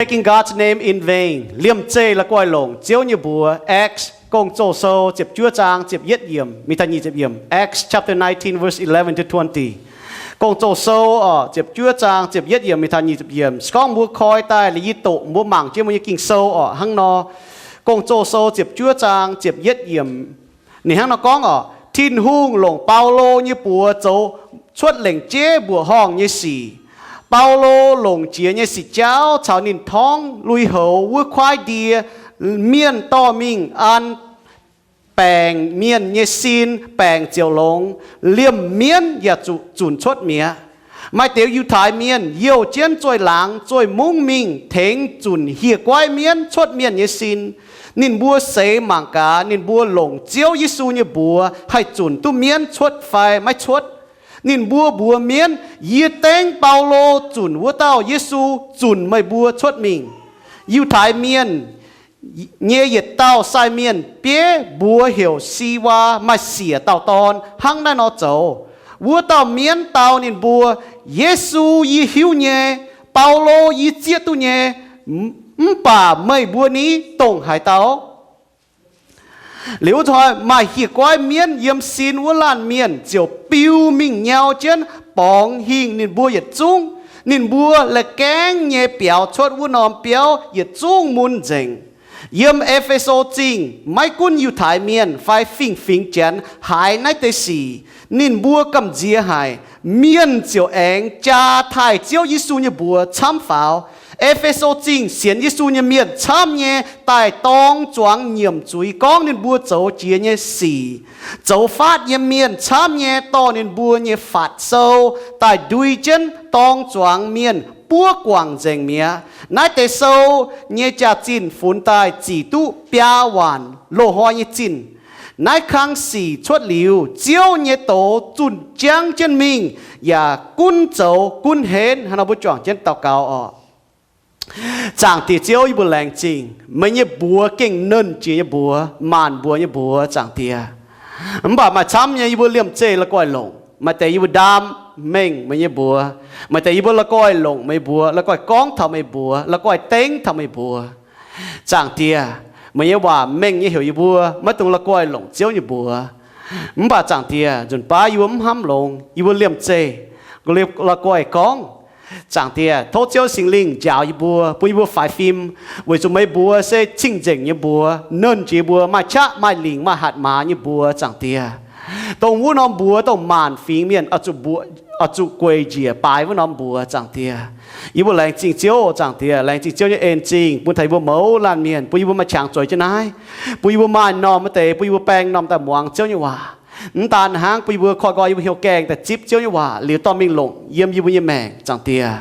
taking God's name in vain, liemh zeih la'guaih longc Ziouv nyei mbuox. Acts, Gong-Zoh Sou ziepc juov zaang ziepc yietv yiemc mingh taux nyic ziepc yiemc. Acts chapter nineteen, verse eleven to twenty. Gong-Zoh Sou orqc, ziepc juov zaang ziepc yietv yiemc mingh taux nyic ziepc yiemc. Se gorngv mbuo koi daaih liuz yie doqc, mbuo mangc jienv mbuo nyei Ging-Sou orqc, hnangv nor. Gong-Zoh Sou ziepc juov zaang ziepc yietv yiemc, ninh hnangv nor gorngv orqc, Tin-Hungh longc Baulo nyei buoz zoux cuotv lengc jeiv mbuoqc horngh nyei sic. Baulo longc jiex nyei sic jauv caux ninh torngv lui-houx wuov kuaaiv ndie mienh dorh mingh an baengc mienh nyei sin, baengc ziouc longx, liemh mienv yaac zuqc zunc cuotv mi'aqv. Maaih deix Yiutai Mienh youh jienv zueih laangz zueih mungv mingh tengx zunc hieh guaiv mienv cuotv mienh nyei sin. Ninh mbuo seix mangc gaax ninh mbuo longc Ziouv Yesu nyei mbuox haih zunc duqv mienv cuotv fai maiv cuotv. Ninh mbuo mbuox mienv, Yie dengv Baulo zunc wuov dauh Yesu zunc meih mbuo cuotv mingh. Yiutai Mienh nyei yietc dauh sai mienh bieiv mbuox heuc Siwaa, maaih siec dauh dorn, hnangv naaiv nor zoux. Wuov dauh mienv dau ninh mbuo, Yesu yie hiuv nyei, Baulo yie zieqv duqv nyei, mv baac meih mbuo ni dongh haaix dauh? Liuz wuov hnoi maaih hieh guaiv mienv yiem sin wuov laanh mienh ziouc biu mingh nyau jienv borngz hingh ninh mbuo yietc zungv. Ninh mbuo la'gaengv nyei biaux cuotv wuov norm biauv yietc zungv mun nzengc. Yiem E^fe^so Zingh maiv gunv Yiutai Mienh fai fingx-fingx Janx haiz naaiv deix sic, ninh mbuo gamh nziex haic. Mienh ziouc aengx jaa taaih Ziouv Yesu nyei mbuox camv faaux. E^fe^so Zingh sienx Yesu nyei mienh camv nyei daaih dorng zuangx nyiemc zuiz gorngv ninh mbuo zoux jiex nyei sic. Zoux faatv nyei mienh camv nyei dorh ninh mbuo nyei fatv sou daaih ndui jienv dorng zuangx mienh buov guangc nzengc mi'aqv. Naaiv deix sou nyei jaax-zinh funx daaih zic duqv biaa waanc loz-hnoi nyei zinh. Naaiv kang sic cuotv liuz, Ziouv nyei doz zunh jangv jienv mingh, yaac gunv zoux gunv henv. Hnangv nor mbuo juangc jienv daux gaux orqc. Zaangc Diex Ziouv, yie mbuo laengz zingh meih nyei mbuox gengh nernh jiex nyei mbuox, maanc mbuox nyei mbuox, Zaangc Diex. Mv baac maaih camv nyei yie mbuo liemh zeih la'guaih longc. Maaih deix yie mbuo ndaam mengh meih nyei mbuox. Maaih deix yie mbuo la'guaih longc meih mbuox, la'guaih gorngv taux meih mbuox, la'guaih dengv taux meih mbuox. Zaangc Diex, meih nyei waac mengh nyei heuc yie mbuo maiv dungx la'guaih longc Ziouv nyei mbuox. Mv baac Zaangc Diex, nzunc baav yie mbuo mv hnamv longx, yie mbuo liemh zeih la'guaih gorngv. Zaangc Diex, tov Ziouv Singx Lingh njaaux yie mbuo, bun yie mbuo faix fim, weic zuqc meih mbuox se cing-nzengc nyei mbuox, nernh jiex mbuox, maaih qaqv maaih lingc maaih hatc maaz nyei mbuox, Zaangc Diex. Dongh wuov norm mbuox dongh maanc fingx mienh oix zuqc gueic njiec baaix wuov norm mbuox, Zaangc Diex. Yie mbuo laengz zingh Ziouv, Zaangc Diex, laengz zingh Ziouv nyei en zingh bun taux yie mbuo mouz laanh mienh, bun yie mbuo maaih qangx zueiz jienv naaiv, bun yie mbuo maaih normh wuov deix, bun yie mbuo baeng normh daaih muangx Ziouv nyei waac. Mv daan hnangv, bun yie mbuo koiv-nqoi yie mbuo hnyouv gaengh daaih zipv Ziouv nyei waac liuz dorh mingh longc yiem yie mbuo nyei maengc, Zaangc Diex.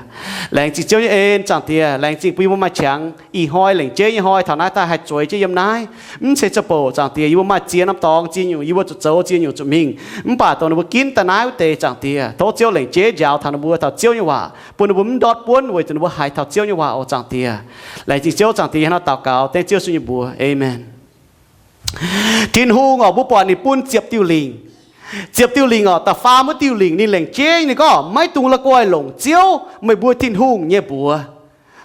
Laengz zingh Ziouv nyei en, Zaangc Diex. Laengz zingh bun yie mbuo maaih qangx ih hnoi lengc jeiv nyei hnoi taux naaiv daaih haih zueiz jienv yiem naaiv. Mv zeiz za'bouc, Zaangc Diex, yie mbuo maaih ziex norm dorngx ziex nyungc, yie mbuo zuqc zoux ziex nyungc zuqc mingh. Mv baac dongh ninh mbuo ginv daaih naaiv wuov deix, Zaangc Diex, tov Ziouv lengc jeiv njaaux taux ninh mbuo taux Ziouv nyei waac, bun ninh mbuo mv ndortv buonv weic zuqc ninh mbuo haiz taux Ziouv nyei waac oc, Zaangc Diex. Laengz zingh Ziouv, Zaangc Diex, hnangv naaiv daux gaux dengv Ziouv Yesu nyei mbuox. Amen. Tin-Hungh oc, mbuo buatc ninh bun ziepc diuh lingc. Ziepc diuh lingc oc, da'faam wuov diuh lingc ninh lengc jeiv ninh gorngv, maiv dungx la'guaih longc Ziouv, meih mbuo Tin-Hungh, nyei mbuox.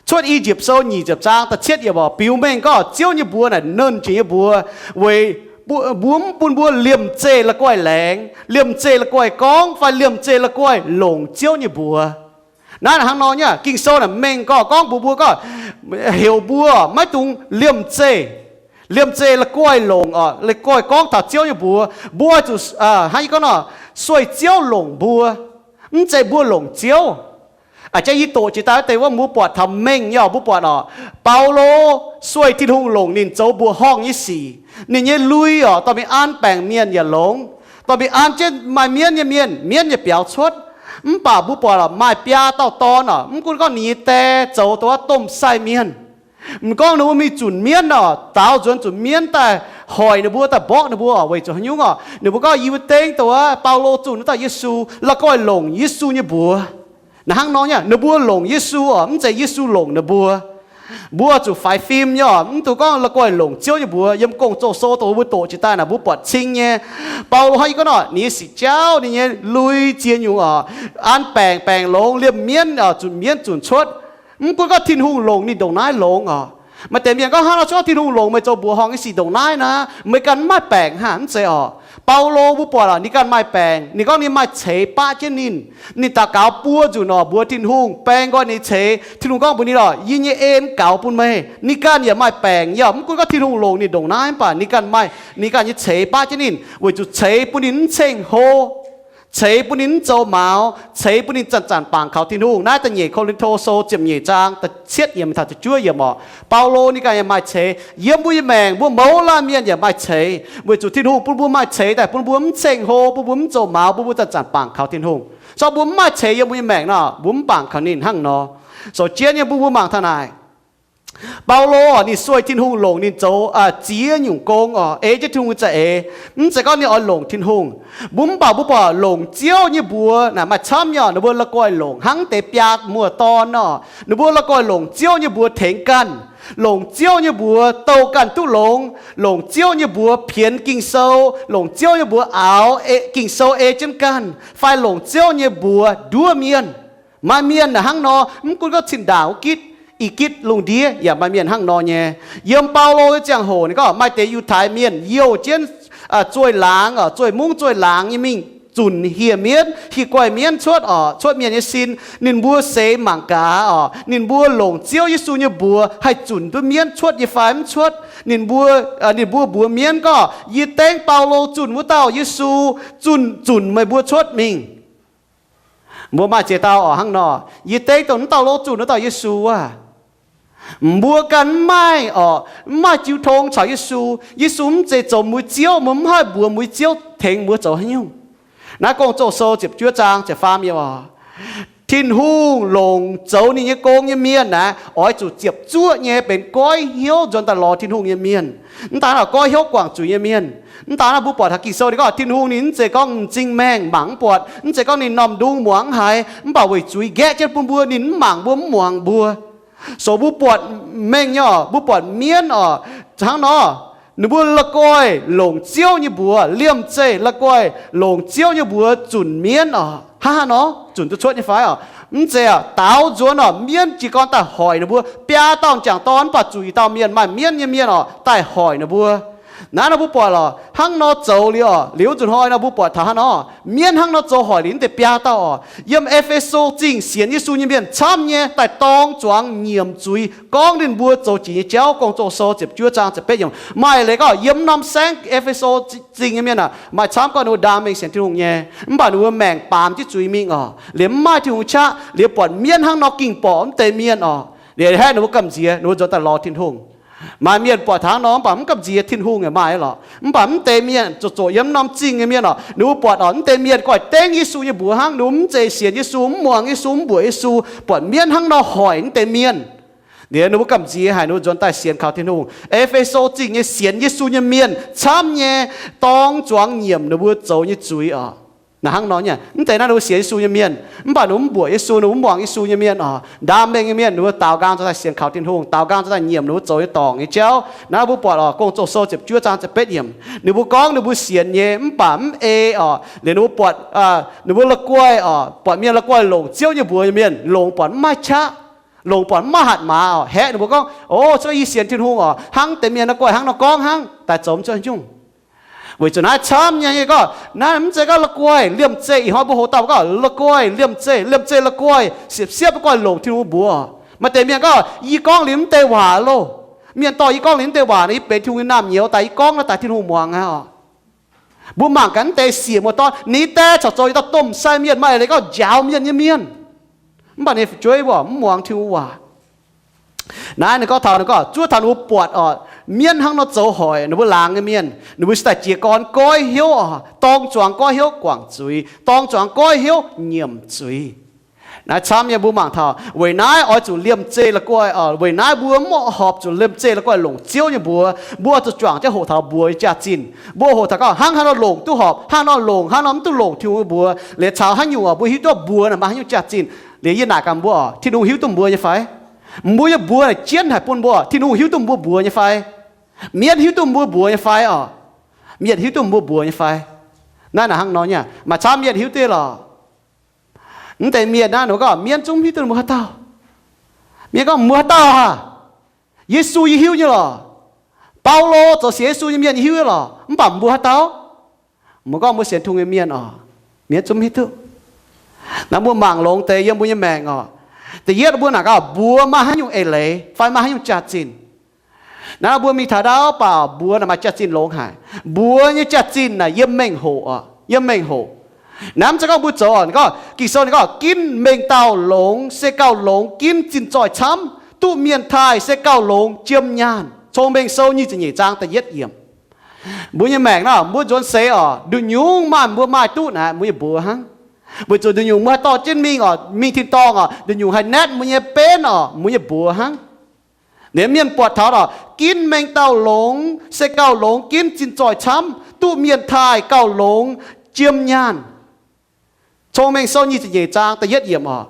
Cuotv I^yipv Sou nyic ziepc zaang da'cietv yiemc oc, biux mengh gorngv Ziouv nyei mbuox naaic nernh jiex nyei mbuox, weic mbuo mv bun mbuo liemh zeih la'guaih laengz, liemh zeih la'guaih gorngv, fai liemh zeih la'guaih longc Ziouv nyei mbuox. Naaiv hnangv nor nyei, Ging-Sou naaic mengh gorngv, gorngv mbuox mbuo gorngv, heuc mbuo maiv dungx liemh zeih, liemh zeih la'guaih longc oc, la'guaih gorngv taux Ziouv nyei mbuox. Mbuo zuqc, hnangv yie gorngv nor, sueih Ziouv longc mbuo, mv zeiz mbuo longc Ziouv. A'jang yie doqc jiex daaih wuov deix wuov mbuo buatc taux mengh nyei oc, mbuo buatc oc, Baulo sueih Tin-Hungh longc ninh zoux mbuoqc horngh nyei sic. Ninh nyei lui oc, dorh mingh an baengc mienh yaac longx, dorh mingh an jienv maaih mienv nyei mienh, mienv yaac biaux cuotv. Mv baac mbuo buatc oc, maaih biaa dauh dorn oc, mv gunv gorngv ninh nyei die zoux dongh wuov domh sai mienh, mv gorngv ninh mbuo mingh zunc mienv oc, daaux nzuonx zunc mienv daaih hoic ninh mbuo, daaih mborqv ninh mbuo oc, weic zuqc haaix nyungc oc? Ninh mbuo gorngv, yie mbuo dengv dongh wuov Baulo zunh wuov dauh Yesu, la'guaih longc Yesu nyei mbuox. Naaiv hnangv nor nyei, ninh mbuo longc Yesu oc, mv zeiz Yesu longc ninh mbuo. Mbuo zuqc faix fim nyei oc, mv dungx gorngv la'guaih longc Ziouv nyei mbuox. Yiem Gong-Zoh Sou dongh mbuo doqc jiex daaih naaic mbuo buatc cing nyei. Baulo hnangv yie gorngv nor, ninh nyei sic jauv, ninh nyei lui ziex nyungc oc, an baengc, baengc longx, liemh mienv oc, zunc mienv zunc cuotv. Mv gunv gorngv Tin-Hungh longc ninh ndongc naaiv longx oc. Maaih deix mienh gorngv, Hnangv nor se gorngv Tin-Hungh longc meih zoux mbuoqc horngh nyei sic ndongc naaiv naaic, meih ganh mv maaih baengc hnangv? Mv zeiz oc. Baulo mbuo buatc oc, ninh ganh maaih baengc. Ninh gorngv ninh maaih ceix baqv jienv ninh. Ninh daux gaux buo nzunc oc, mbuox Tin-Hungh baeng nqoi ninh ceix. Tin-Hungh gorngv mbuox ninh oc, Yie nyei en gaux bun meih. Ninh ganh yaac maaih baengc nyei oc. Mv gunv gorngv Tin-Hungh longc ninh ndongc naaiv mv baac ninh ganh maaih ninh ganh nyei ceix baqv jienv ninh, weic zuqc ceix bun ninh mv ceng-hlo, ceix bun ninh mv zoux maux, ceix bun ninh zanc-zanc bangc kaux Tin-Hungh. Naaiv da'nyeic Ko^lin^to Sou ziepc nyeic zaang da'cietv yiemc taux da'juov yiemc oc. Baulo ninh ganh yaac maaih ceix. Yiem mbuo nyei maengc mbuo mouz laanh mienh yaac maaih ceix, weic zuqc Tin-Hungh bun mbuo maaih ceix daaih, bun mbuo mv ceng-hlo, bun mbuo mv zoux maux, bun mbuo zanc-zanc bangc kaux Tin-Hungh. Corc mbuo mv maaih ceix yiem mbuo nyei maengc nor, mbuo mv bangc kaux ninh hnangv nor. Sou jienv nyei mbuo mbuo mangc taux naaic, Baulo ninh sueih Tin-Hungh longc ninh zoux ziex nyungc gong oc, ei jienv Tin-Hungh nyei za'eix. Mv zeiz gorngv ninh oix longc Tin-Hungh. Mbuo mv baac mbuo buatc longc Ziouv nyei mbuox naaic maaih camv nyei oc. Ninh mbuo la'guaih longc hnangv deix biaa muoz-dorn nor. Ninh mbuo la'guaih longc Ziouv nyei mbuox tengx ganh, longc Ziouv nyei mbuox douh ganh duqv longx, longc Ziouv nyei mbuox pienx Ging-Sou, longc Ziouv nyei mbuox aaux Ging-Sou ei jienv ganh, fai longc Ziouv nyei mbuox nduov mienh. Maaih mienh naaic hnangv nor, mv gunv gorngv zinh ndaangc wuov gitv, ih gitv lungh ndiev yaac maaih mienh hnangv nor nyei. Yiem Baulo nyei ziangh hoc ninh gorngv maaih deix Yiutai mienh youh jienv zueih laangz oc, zueih mungv zueih laangz nyei mingh zunc hieh mienv, hieh guaih mienv cuotv oc, cuotv mienh nyei sin. Ninh mbuo seix mangc gaax oc, ninh mbuo longc Ziouv Yesu nyei mbuox haih zunc duqv mienv cuotv nyei fai mv cuotv. Ninh mbuo, ninh mbuo mbuox mienv gorngv, Yie dengv Baulo zunh wuov dauh Yesu zunh zunc meih mbuo cuotv mingh. Mbuo maaih ziex dauh oc hnangv nor, Yie dengv dongh wuov dauh lo zunh wuov dauh Yesu wuov. Mbuo ganh mv maaih oc, mv maaih jiu tong caux Yesu. Yesu mv zeiz zoux mueiz ziouv, mbuo mv haih mbuox mueiz ziouv tengx mbuo zoux haaix nyungc. Naaiv Gong-Zoh Sou ziepc juov zaang ziepc faam yiemc oc, Tin-Hungh longc zoux ninh nyei gong nyei mienh naaic oix zuqc ziepc zuoqv nyei benx goiv hnyouv nzuonx daaih lorz Tin-Hungh nyei mienh. Mv daan oc, goiv hnyouv guangc zuiz nyei mienh. Mv daan naaiv mbuo buatc taux Ging-Sou ninh gorngv Tin-Hungh ninh mv zeiz gorngv m'zing maengh mangc mv buatc, mv zeiz gorngv ninh norm ndung muangx mv haiz, mv baac weic zuiz nqaeqv jienv bun mbuo, ninh mv mangc mbuo, mv muangx mbuo. So mbuo buatc mengh nyei oc, mbuo buatc mienv oc, hnangv nor, ninh mbuo la'guaih longc Ziouv nyei mbuox, liemh zeih la'guaih longc Ziouv nyei mbuox zunc mienv oc. Hnangv haaix nor zunc duqv cuotv nyei fai oc? Mv zeiz oc, daaux nzuonx oc, mienv jiez gorn daaih hoic ninh mbuo. Biaa dauh m'jangc dorn mv baac zuqc i dauh mienh maaih mienv nyei mienh oc daaih hoic ninh mbuo. Naaiv nor mbuo buatc oc, hnangv nor zoux liuz oc, liuz nzunc hnoi nor mbuo buatc taux hnangv nor, mienv hnangv nor zoux hoic liuz naaiv deix biaa dauh oc. Yiem E^fe^so Zingh sienx Yesu nyei mienh camv nyei daaih dorng zuangx nyiemc zuiz gorngv ninh mbuo zoux jiex nyei jauv. Gong-Zoh Sou ziepc juov zaang ziepc betv yiemc. Maaih leiz gorngv yiem norm saengv E^fe^so Zingh nyei mienh aac, maaih camv gorngv ninh mbuo ndaam mengh sienx Tin-Hungh nyei, mv baac ninh mbuo maengc baamz jienv zuiz mingh oc, liuz mv maaih Tin-Hungh qaqv, liuz buatc mienv hnangv nor ging borqc mv deix mienh oc, liuz haeqv ninh mbuo gamh nziex, ninh mbuo nzuonx daaih lorz Tin-Hungh. Maaih mienh buatc taux hnangv nor mv baac mv gamh nziex Tin-Hungh yaac maaih oc. Mv baac mv deix mienh zoqc zoqc yiem norm zingh nyei mienh oc, ninh mbuo buatc oc, mv deix mienh goiv dengv Yesu nyei mbuox hnangv, ninh mbuo mv zeiz sienx Yesu, mv muangx Yesu, mv mbuoqc Yesu, buatc mienv hnangv nor hoic mv deix mienh. Liuz ninh mbuo gamh nziex haic, ninh mbuo nzuonx daaih sienx kaux Tin-Hungh. E^fe^so Zingh nyei sienx Yesu nyei mienh camv nyei dorng zuangx nyiemc ninh mbuo zoux nyei zuiz oc. Naaiv hnangv nor nyei, mv deix naaiv ninh mbuo sienx Yesu nyei mienh, mv baac ninh mbuo mv mbuoqc Yesu, ninh mbuo mv muangx Yesu nyei mienh oc, ndaam mengh nyei mienh, ninh mbuo daaux nqaang nzuonx daaih sienx kaux Tin-Hungh, daaux nqaang nzuonx daaih nyiemc ninh mbuo zoux nyei dorngc nyei jauv. Naaiv mbuo buatc oc, Gong-Zoh Sou ziepc juov zaang ziepc betv yiemc, ninh mbuo gorngv ninh mbuo sienx nyei mv baac mv ei oc, liuz ninh mbuo buatc, ninh mbuo la'guaih oc, buatc mienh la'guaih longc Ziouv nyei mbuox nyei mienh, longc buatc mv maaih qaqv, longc buatc mv maaih hatc maaz oc, haeqv ninh mbuo gorngv, O, cuotv yie sienx Tin-Hungh oc, hnangv deix mienh la'guaih hnangv nor gorngv hnangv, daaih zoux mv cuotv nyungc. Weic zuqc naaiv camv nyei, yie gorngv naaiv mv zeiz gorngv la'guaih liemh zeih. Ih hnoi mbuo hoqc dauh gorngv la'guaih liemh zeih, liemh zeih la'guaih siepv-siepv la'guaih longc Tin-Hungh mbuox. Maaih deix mienh gorngv, Yie gorngv liuz mv deix waac loh. Mienh dorh yie gorngv liuz mv deix waac nor, yie benx Tin-Hungh nyei naamh nyouz daaih, yie gorngv naaiv daaih Tin-Hungh muangx aqv oc. Mbuo mangc gaax mv deix siec muoz-doic, ninh daaih corc zoux yietc dauh domh sai mienh, maaih leiz gorngv njaaux mienh nyei mienh, mv baac ninh fu'jueiv mbuo mv muangx Tin-Hungh waac. Naaiv ninh gorngv taux, ninh gorngv zuov taux ninh mbuo buatc oc, mienv hnangv nor zoux hoic ninh mbuo laangz nyei mienh, ninh mbuo se daaih jiez gorn goiv hnyouv oc, dorng zuangx goiv hnyouv guangc zuiz, dorng zuangx goiv hnyouv nyiemc zuiz. Naaiv camv nyei mbuo mangc taux, weic naaiv oix zuqc liemh zeih la'guaih oc, weic naaiv mbuo mv horpc zuqc liemh zeih la'guaih longc Ziouv nyei mbuox. Mbuo oix zuqc juangc jienv hoqc taux mbuox nyei jaax-zinh. Mbuo hoqc taux gorngv hnangv haaix nor longc duqv horpc, hnangv nor longc, hnangv nor mv duqv longc Tin-Hungh nyei mbuox. Liuz caux haaix nyungc oc, mbuo hiuv duqv mbuox naaic maaih haaix nyungc jaax-zinh. Liuz yie naaic gaax mbuo oc, Tin-Hungh hiuv duqv mbuox nyei fai? Mbuo nyei mbuox naaic jienv haic bun mbuo oc. Tin-Hungh hiuv duqv mbuo mbuox nyei fai? Mienv hiuv duqv mbuo mbuox nyei fai oc? Mienh hiuv duqv mbuo mbuox nyei fai? Naaiv naaic hnangv nor nyei, maaih camv mienh hiuv duqv lorqc. Mv deix mienh naaiv ninh gorngv mienv zungv hiuv duqv mbuo haaix dauh. Mienh gorngv, mbuo haaix dauh aqv? Yesu yie hiuv nyei lorqc. Baulo zoux sienx Yesu nyei mienh yie hiuv nyei lorqc. Mv baac mbuo haaix dauh? Mbuo gorngv mbuo sienx Tin-Hungh nyei mienh oc, mienh zungv hiuv duqv. Naaiv mbuo mangc longx deix yiem mbuo nyei maengc oc. Da'yietv mbuo naaic gaax mbuox maaih haaix nyungc eix leiz fai maaih haaix nyungc jaax-zinh. Naaiv mbuo mingh taux ndau baac mbuox naaic maaih jaax-zinh longx haic. Mbuox nyei jaax-zinh naaic yiem mengh hoc oc, yiem mengh hoc. Naaiv mv zeiz gorngv mbuo zoux oc, ninh gorngv, Ging-Sou ninh gorngv, ginv mengh dauh longx se gauh longx ginv zinh zoih camv, duqv mienh taaih se gauh longx jiem nyaanh. Cong-Mengh Sou nyic ziepc nyeic zaang da'yietv yiemc. Mbuo nyei maengc naaic mbuo nzuonx seix oc, nduqc nyungc maaih mbuo maaih duqv naaic mbuo nyei mbuox hnangv. Weic zuqc nduqc nyungc mbuo haih dorh jienv mingh oc, mingh tin-dorngh oc, nduqc nyungc haih naetv mbuo nyei benv oc, mbuo nyei mbuox hnangv. Liuz mienh buatc taux oc, ginv mengh dauh longx se gauh longx ginv zinh zoih camv, duqv mienh taaih gauh longx jiem nyaanh. Cong-Mengh Sou nyic ziepc nyeic zaang da'yietv yiemc oc.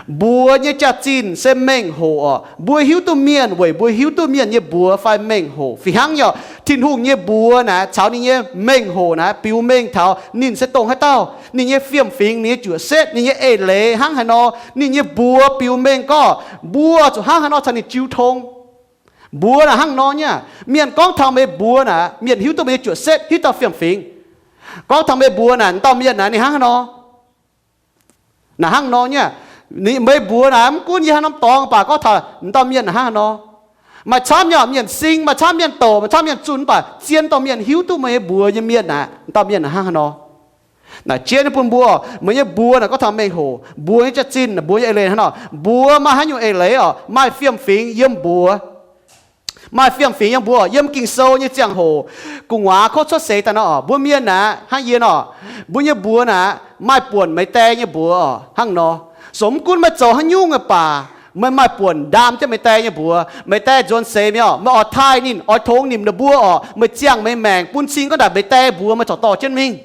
Mbuox nyei jaax-zinh se mengh hoc oc. Mbuo hiuv duqv mienh weic mbuo hiuv duqv mienh nyei mbuox fai mengh hoc. Fih hnangv nyei oc, Tin-Hungh nyei mbuox naaic caux ninh nyei mengh hoc naaic biux mengh taux ninh se dongh haaix dauh, ninh nyei fiem-fingx, ninh nyei juoqc setv, ninh nyei eix leiz hnangv haaix nor, ninh nyei mbuox biux mengh gorngv mbuo zuqc hnangv haaix nor caux ninh jiu tong. Mbuox naaic hnangv nor nyei aqv. Mienh gorngv taux meih mbuox naaic, mienh hiuv duqv meih nyei juoqc setv, hiuv dauh fiem-fingx. Gorngv taux meih mbuox naaic, dauh mienh naaic ninh hnangv haaix nor? Naaic hnangv nor nyei aqv. Meih mbuox naaic mv gunv yie haaix norm dorngx baac gorngv taux dauh mienh naaic hnangv haaix nor? Maaih camv nyei mienh sing, maaih camv mienh douc, maaih camv mienh zunh, mv baac zien dorh mienh hiuv duqv meih nyei mbuox nyei mienh naaic, dauh mienh naaic hnangv haaix nor? Naaic jienv bun mbuo, meih nyei mbuox naaic gorngv taux mengh hoc, mbuox nyei jaax-zinh, mbuox nyei eix leiz hnangv nor, mbuox maaih haaix nyungc eix leiz oc, maaih fiem-fingx yiem mbuox. Maaih fiem-fingx yiem mbuox. Yiem Ging-Sou nyei ziangh hoc, gu'nguaaz kov cuotv seix daaih nor oc, mbuo mienh naaic hnangv yie nor, mbuo nyei mbuox naaic maaih buonc meih die nyei mbuox oc, hnangv nor. So mv gunv meih zoux haaix nyungc nyei baac, meih maaih buonc ndaam jienv meih die nyei mbuox. Meih die nzuonx seix mi'aqv, meih oix taaih ninh, oix tongx nimc ninh mbuo oc, meih ziangh meih maengc bun cing gorngv naaic meih die mbuox meih corc dorh jienv mingh.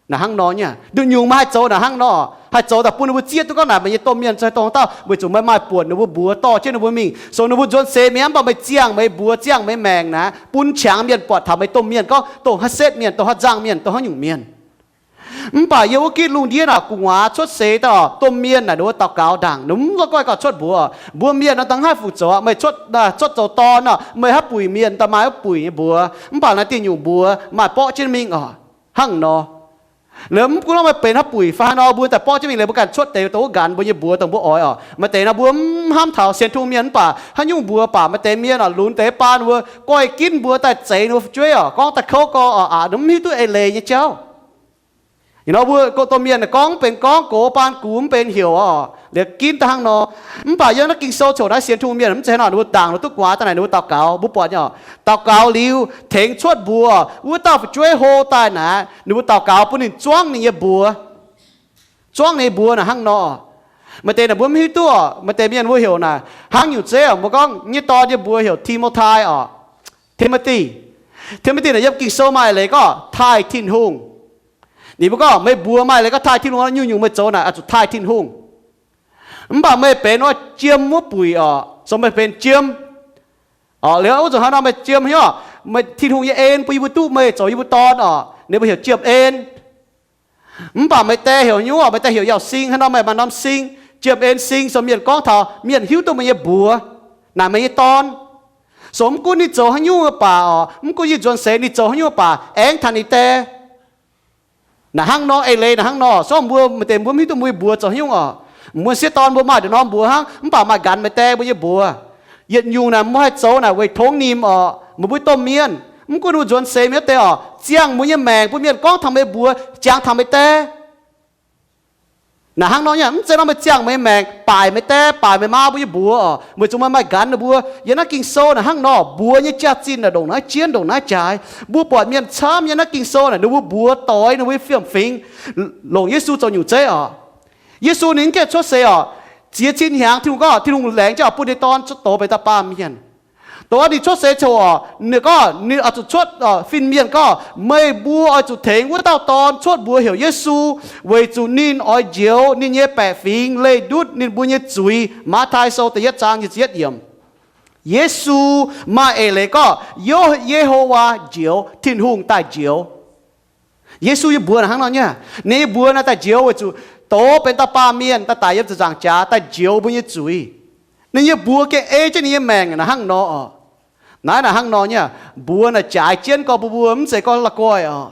Naaic hnangv nor nyei aqv. Nduqc nyungc maaih haih zoux naaic hnangv nor, haih zoux daaih bun ninh mbuo zieqv duqv gorngv naaic meih nyei domh mienh se dongh dauh, weic zuqc meih maaih buonc ninh mbuo mbuox dorh jienv ninh mbuo mingh. So ninh mbuo nzuonx seix mi'aqv, mv baac meih ziangh meih mbuox, ziangh meih maengc naaic, bun qangx mienh buatc taux meih domh mienh gorngv dongh haaix setv mienh, dongh haaix nzangc mienh, dongh haaix nyungc mienh. Mv baac yiem wuov gitv lungh ndiev naaic, gu'nguaaz cuotv seix daaih oc, domh mienh naaic ninh mbuo daux gaux ndaangc, ninh mbuo mv la'guaih gauh cuotv mbuox. Mbuo mienh nor dangh haih fungc zoux, meih cuotv, cuotv zoux dorn nor, meih haaix buic mienh daaih maaih haaix buic nyei mbuox, mv baac naaiv diuh nyungc mbuox maaih borqv jienv mingh oc, hnangv nor. Liuz mv gunv meih benx haaix buic fai haaix nor, mbuo daaih borqv jienv mingh liuz mbuo ganh cuotv deix dongh wuov nqanx mbuo nyei mbuox dongh mbuo oix oc. Maaih deix nor mbuo mv hnamv taux sienx Tin-Hungh mienh mv baac haaix nyungc mbuox baac maaih deix mienh oc, lunx deix baan wuov, goiv ginv mbuo daaih zeix ninh mbuo fu'jueiv oc, gorngv daaih kouv gorx oc, aqc mv hiuv duqv eix leiz nyei jauv. Ih nor mbuo domh mienh gorngv mv benx gorngv, gox baan gux mv benx heuc oc, liuz ginv daaih hnangv nor. Mv baac yiem naaiv Ging-Sou coc naaiv sienx Tin-Hungh mienh mv zeiz hnangv nor, ninh mbuo ndaangc ninh duqv gu'nguaaz daaih naaic ninh mbuo daux gaux. Mbuo buatc nyei oc, daux gaux liuz tengx cuotv mbuox, wuov dauh fu'jueiv hlo daaih naaic, ninh mbuo daux gaux bun ninh zuangv ninh nyei mbuox. Zuangv ninh nyei mbuox naaic hnangv nor. Maaih deix naaic mbuo mv hiuv duqv oc, maaih deix mienh mbuo heuc naaic hnangv nyungc zeiv oc, mbuo gorngv nyei dorn nyei mbuox heuc Ti^mo^tai oc, Timothy. Timothy naaic yiem Ging-Sou maaih leiz gorngv taaih Tin-Hungh. Ninh mbuo gorngv meih mbuox maaih leiz gorngv taaih Tin-Hungh, nyungc-nyungc meih zoux naaic oix zuqc taaih Tin-Hungh. Mv baac meih benx wuov jiem wuov buic oc, so meih benx jiem oc. Liuz wuov zanc hnangv nor meih jiem hnyouv, meih Tin-Hungh nyei en bun yie mbuo duqv meih zoux yie mbuo dorn oc, ninh mbuo heuc jiem en. Mv baac meih die heuc nyungc oc, meih die heuc Yauh Sing, hnangv nor meih maaih norm sing, jiem en sing, so mienh gorngv taux mienh hiuv duqv meih nyei mbuox, naaic meih nyei dorn. So mv gunv ninh zoux haaix nyungc baac oc, mv gunv yie nzuonx seix ninh zoux haaix nyungc baac aengx taux ninh die. Naaic hnangv nor, eix leiz naaic hnangv nor, sorng mbuo maaih deix mbuo mv hiuv duqv mbuo nyei mbuox zoux haaix nyungc oc. Mbuo sieqv dorn mbuo maaih ndongc norm mbuox hnangv, mv baac maaih nqanx meih die mbuo nyei mbuox. Yietc nyungc naaic mbuo haih zoux naaic weic tongx nimc oc, meih mbuo domh mienh. Mv gunv ninh mbuo nzuonx seix mienh wuov deix oc, ziangh mbuo nyei maengc bun mienh gorngv taux meih mbuox, jangx taux meih die. Naaic hnangv nor nyei, mv zeiz nor meih ziangh meih maengc baaic meih die baaic meih maa mbuo nyei mbuox oc, weic zuqc meih maaih nqanx ninh mbuo. Yiem naaiv Ging-Sou naaic hnangv nor, mbuox nyei jaax-zinh naaic ndongc naaiv jienv ndongc naaiv jaaix. Mbuo buatc mienh camv yiem naaiv Ging-Sou naaic ninh mbuo mbuox doix ninh mbuo nyei fiem-fingx longc Yesu zoux nyungc zeiv oc. Yesu ninh mv gaengh cuotv seix oc, ziex cin hnyangx Tin-Hungh gorngv Tin-Hungh laengz jienv oix bun ninh nyei dorn cuotv douz benx dauh baamh mienh. Dongh wuov ninh cuotv seix coc oc, ninh gorngv ninh oix zuqc cuotv fin-mienh gorngv, meih mbuo oix zuqc tengx wuov dauh dorn cuotv mbuox heuc Yesu, weic zuqc ninh oix njoux ninh nyei baeqc fingx leih ndutv ninh mbuo nyei zuiz. Matv^tai Sou da'yietv zaang nyic ziepc yietv yiemc. Yesu maaih eix leiz gorngv Yo, Ye^ho^waa njoux, Tin-Hungh daaih njoux. Yesu nyei mbuox naaic hnangv nor nyei. Ninh nyei mbuox naaic daaih njoux weic zuqc douz benx dauh baamh mienh daaih daic yiem ziepc nzaangc jaax daaih njoux mbuo nyei zuiz. Ninh nyei mbuox gengh ei jienv ninh nyei maengc naaic hnangv nor oc. Naaiv naaic hnangv nor nyei, mbuox naaic jaaix jienv gorx mbuo, mbuo mv zeiz gorngv la'guaih oc.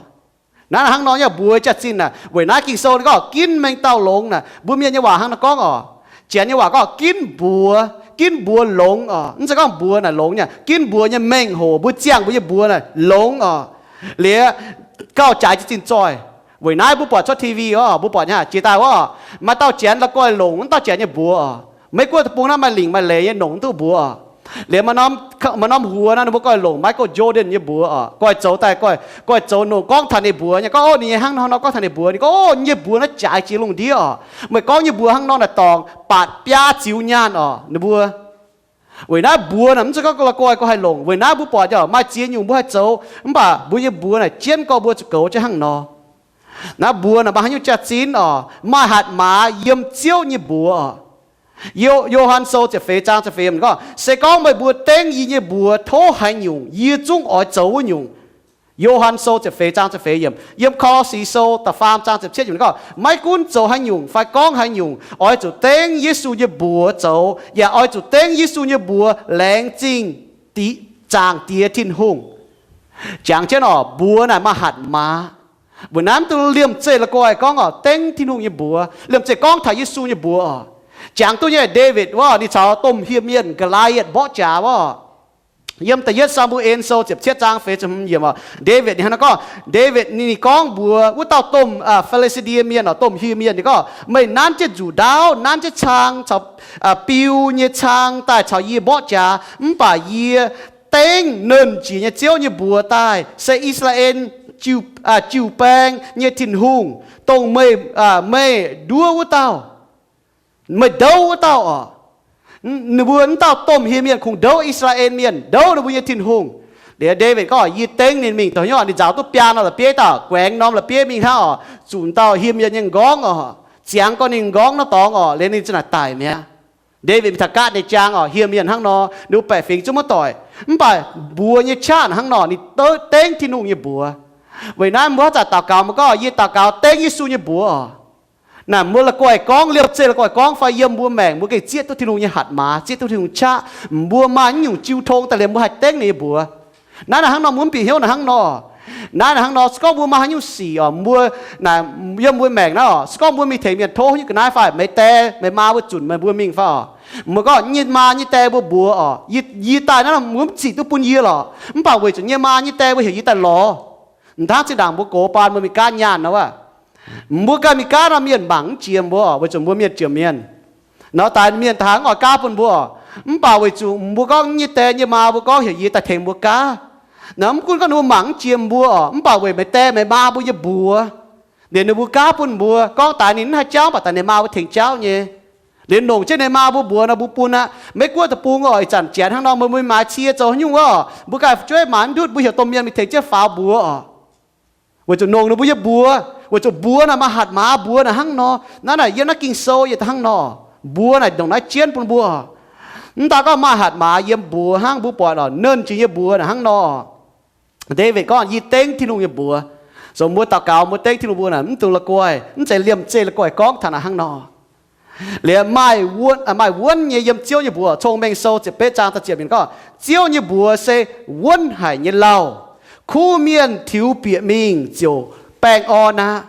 Naaiv naaic hnangv nor nyei, mbuox jaax-zinh naaic. Weic naaiv Ging-Sou ninh gorngv ginv mengh dauh longx naaic. Mbuo mienh nyei waac hnangv naaiv gorngv oc. Janx nyei waac gorngv ginv mbuox, ginv mbuox longx oc. Mv zeiz gorngv mbuox naaic longx nyei, ginv mbuox nyei mengh hoc, mbuo ziangh mbuo nyei mbuox naaic longx oc. Liuz gauh jaaix jienv zinh zoih. Weic naaiv mbuo buatc cuotv T V oc, mbuo buatc nyei jiex daaih oc, maaih dauh janx la'guaih longc wuov dauh janx nyei mbuox oc. Mei-Guoqv deic-bung naaiv maaih lingc maaih leiz nyei longc wuov duqv mbuox oc. Liuz maaih norm huox naaiv ninh mbuo goiv longc Michael Jordan nyei mbuox oc, goiv zoux daaih, goiv zoux longc gorngv taux ninh mbuox nyei, gorngv, Ov, ninh nyei hnangv nor nor gorngv taux ninh mbuox. Ninh gorngv, Ov, nyei mbuox naaiv jaaix jiex lungh ndiev oc. Meih gorngv nyei mbuox hnangv nor naaic dorngc batc biaa ziux nyaanh oc, ninh mbuo. Weic naaiv mbuox naaic mv zeiz gorngv la'guaih gorngv haih longc. Weic naaiv mbuo buatc oc, maaih ziex nyungc mbuo haih zoux, mv baac mbuo nyei mbuox naaic jienv gorx mbuo zuqc goux jienv hnangv nor. Naaiv mbuox naaic maaih haaix nyungc jaax-zinh oc, maaih hatc maaz yiem Ziouv nyei mbuox oc. Yo^han Sou ziepc feix zaang ziepc feix yiemc gorngv, Se gorngv meih mbuo dengv yie nyei mbuox tov haaix nyungc, yie zungv oix zoux wuov nyungc. Yo^han Sou ziepc feix zaang ziepc feix yiemc. Yiem Ko^lo^si Sou da'faam zaang ziepc cietv yiemc gorngv, Maiv gunv zoux haaix nyungc fai gorngv haaix nyungc, oix zuqc dengv Yesu nyei mbuox zoux, yaac oix zuqc dengv Yesu nyei mbuox laengz zingh Zaangc Diex Tin-Hungh. Jangx jienv oc, mbuox naaic maaih hatc maaz. Weic naaiv mv dungx liemh zeih la'guaih gorngv oc, dengv Tin-Hungh nyei mbuox, liemh zeih gorngv taux Yesu nyei mbuox oc. Jangx duqv nyei Ndaawitv wuov, ninh caux domh hieh mienh Ga'laa^atc mborqv jaax wuov. Yiem Da'yietv Saa^mu^en Sou ziepc cietv zaang feix ziepc hmz yiemc oc, Ndaawitv ninh hnangv naaiv gorngv, Ndaawitv ninh gorngv mbuox wuov dauh domh Fi^li^saa^die Mienh oc, domh hieh mienh, ninh gorngv, Meih nanv jienv nzuqc ndaauv, nanv jienv cang caux biu nyei cang daaih caux yie mborqv jaax, mv baac yie dengv Nernh Jiex nyei Ziouv nyei mbuox daaih, se I^saa^laa^en jiu-baeng nyei Tin-Hungh, dongh meih, meih nduov wuov dauh, meih ndouv wuov dauh oc. Ninh mbuo wuov dauh domh hieh mienh kungx ndouv I^saa^laa^en Mienh, ndouv ninh mbuo nyei Tin-Hungh. Liuz Ndaawitv gorngv, Yie dengv ninh mingh. Dongh hnyouv ninh nzaaux duqv biaa norm la'bieiv dauh, guaengx norm la'bieiv mingh hnangv oc, zuqc dauh hieh mienh nyei m'nqorngv oc, ziangx gorngv ninh m'nqorngv naaiv dorngx oc, liuz ninh ziouc naaic daic mi'aqv. Ndaawitv mingh taux gaatv ninh jaang oc, hieh mienh hnangv nor, ninh mbuo baeqc fingx zungv maiv doic. Mv baac mbuox nyei qaqv hnangv nor, ninh dengv Tin-Hungh nyei mbuox. Weic naaiv mbuo haaix zanc daux gaux mbuo gorngv, Yie daux gaux dengv Yesu nyei mbuox oc. Naaic mbuo la'guaih gorngv, liemh zeih la'guaih gorngv fai yiem mbuo maengc mbuo gengh zieqv duqv Tin-Hungh nyei hatc maaz, zieqv duqv Tin-Hungh qaqv. Mbuo maaih nyungc jiu tong daaih liemh mbuo haih dengv ninh nyei mbuox. Naaiv naaic hnangv nor, mbuo mv bieqc hnyouv naaic hnangv nor. Naaiv naaic hnangv nor, se gorngv mbuo maaih haaix nyungc sic oc, mbuo, naaic, yiem mbuo maengc naaiv oc, se gorngv mbuo mingh tengx mienh tov nyei ga'naaiv fai, Meih die meih maa mbuo zunc meih mbuo mingh fai oc, mbuo gorngv, Nyei maa nyei die mbuo mbuox oc, yie daaih naaiv mbuo mv zic duqv bun yie lorqc, mv baac weic zuqc nyei maa nyei die mbuo heuc yie daaih lorz. Hnangv zinh ndaangc mbuo gox baan mbuo mingh gaatv nyaanh nor wuov, mbuo ganh mingh gaatv nor mienh mangc mv jiex mbuo oc, weic zuqc mbuo mienh jiex mienh. Nor daaih mienh daaih haaix mv oix gaatv bun mbuo oc, mv baac weic zuqc mbuo gorngv nyei die nyei maa mbuo gorngv heuc yie daaih tengx mbuo gaatv. Naaiv mv gunv gorngv ninh mbuo mangc mv jiex mbuo oc, mv baac weic meih die meih maa mbuo nyei mbuox, liuz ninh mbuo gaatv bun mbuo. Gorngv daaih ninh mv haih jauv, mv baac daaih ninh maa mbuo tengx jauv nyei. Liuz longc jienv ninh maa mbuo mbuox nor mbuo bun aqv. Maiv gunv deic-bung oc, ih zanc janx hnangv nor, meih mbuo maaiz cie zoux haaix nyungc oc, mbuo ganh fu'jueiv maaiz mv ndutv, mbuo heuc domh mienh mingh tengx jienv faaux mbuox oc, weic zuqc longc ninh mbuo nyei mbuox. Weic zuqc mbuox naaic maaih hatc maaz, mbuox naaic hnangv nor. Naaiv naaic yiem naaiv Ging-Sou yietc hnangv nor, mbuox naaic ndongc naaiv jienv bun mbuo. Mv daan gorngv maaih hatc maaz yiem mbuox hnangv, mbuo buatc oc, Nernh Jiex nyei mbuox naaic hnangv nor. Ndaawitv gorngv, Yie dengv Tin-Hungh nyei mbuox. Zoux mbuo daux gaux mbuo dengv Tin-Hungh mbuox naaic mv dungx la'guaih, mv zeiz liemh zeih la'guaih gorngv taux naaic hnangv nor. Liuz maaih wuonv nyei yiem Ziouv nyei mbuox. Cong-Mengh Sou ziepc betv zaang da'ziepc yiemc gorngv, Ziouv nyei mbuox se wuonv haic nyei lauh. Kuv mienh tiux bieqc mingh ziouc baengh orn aqv.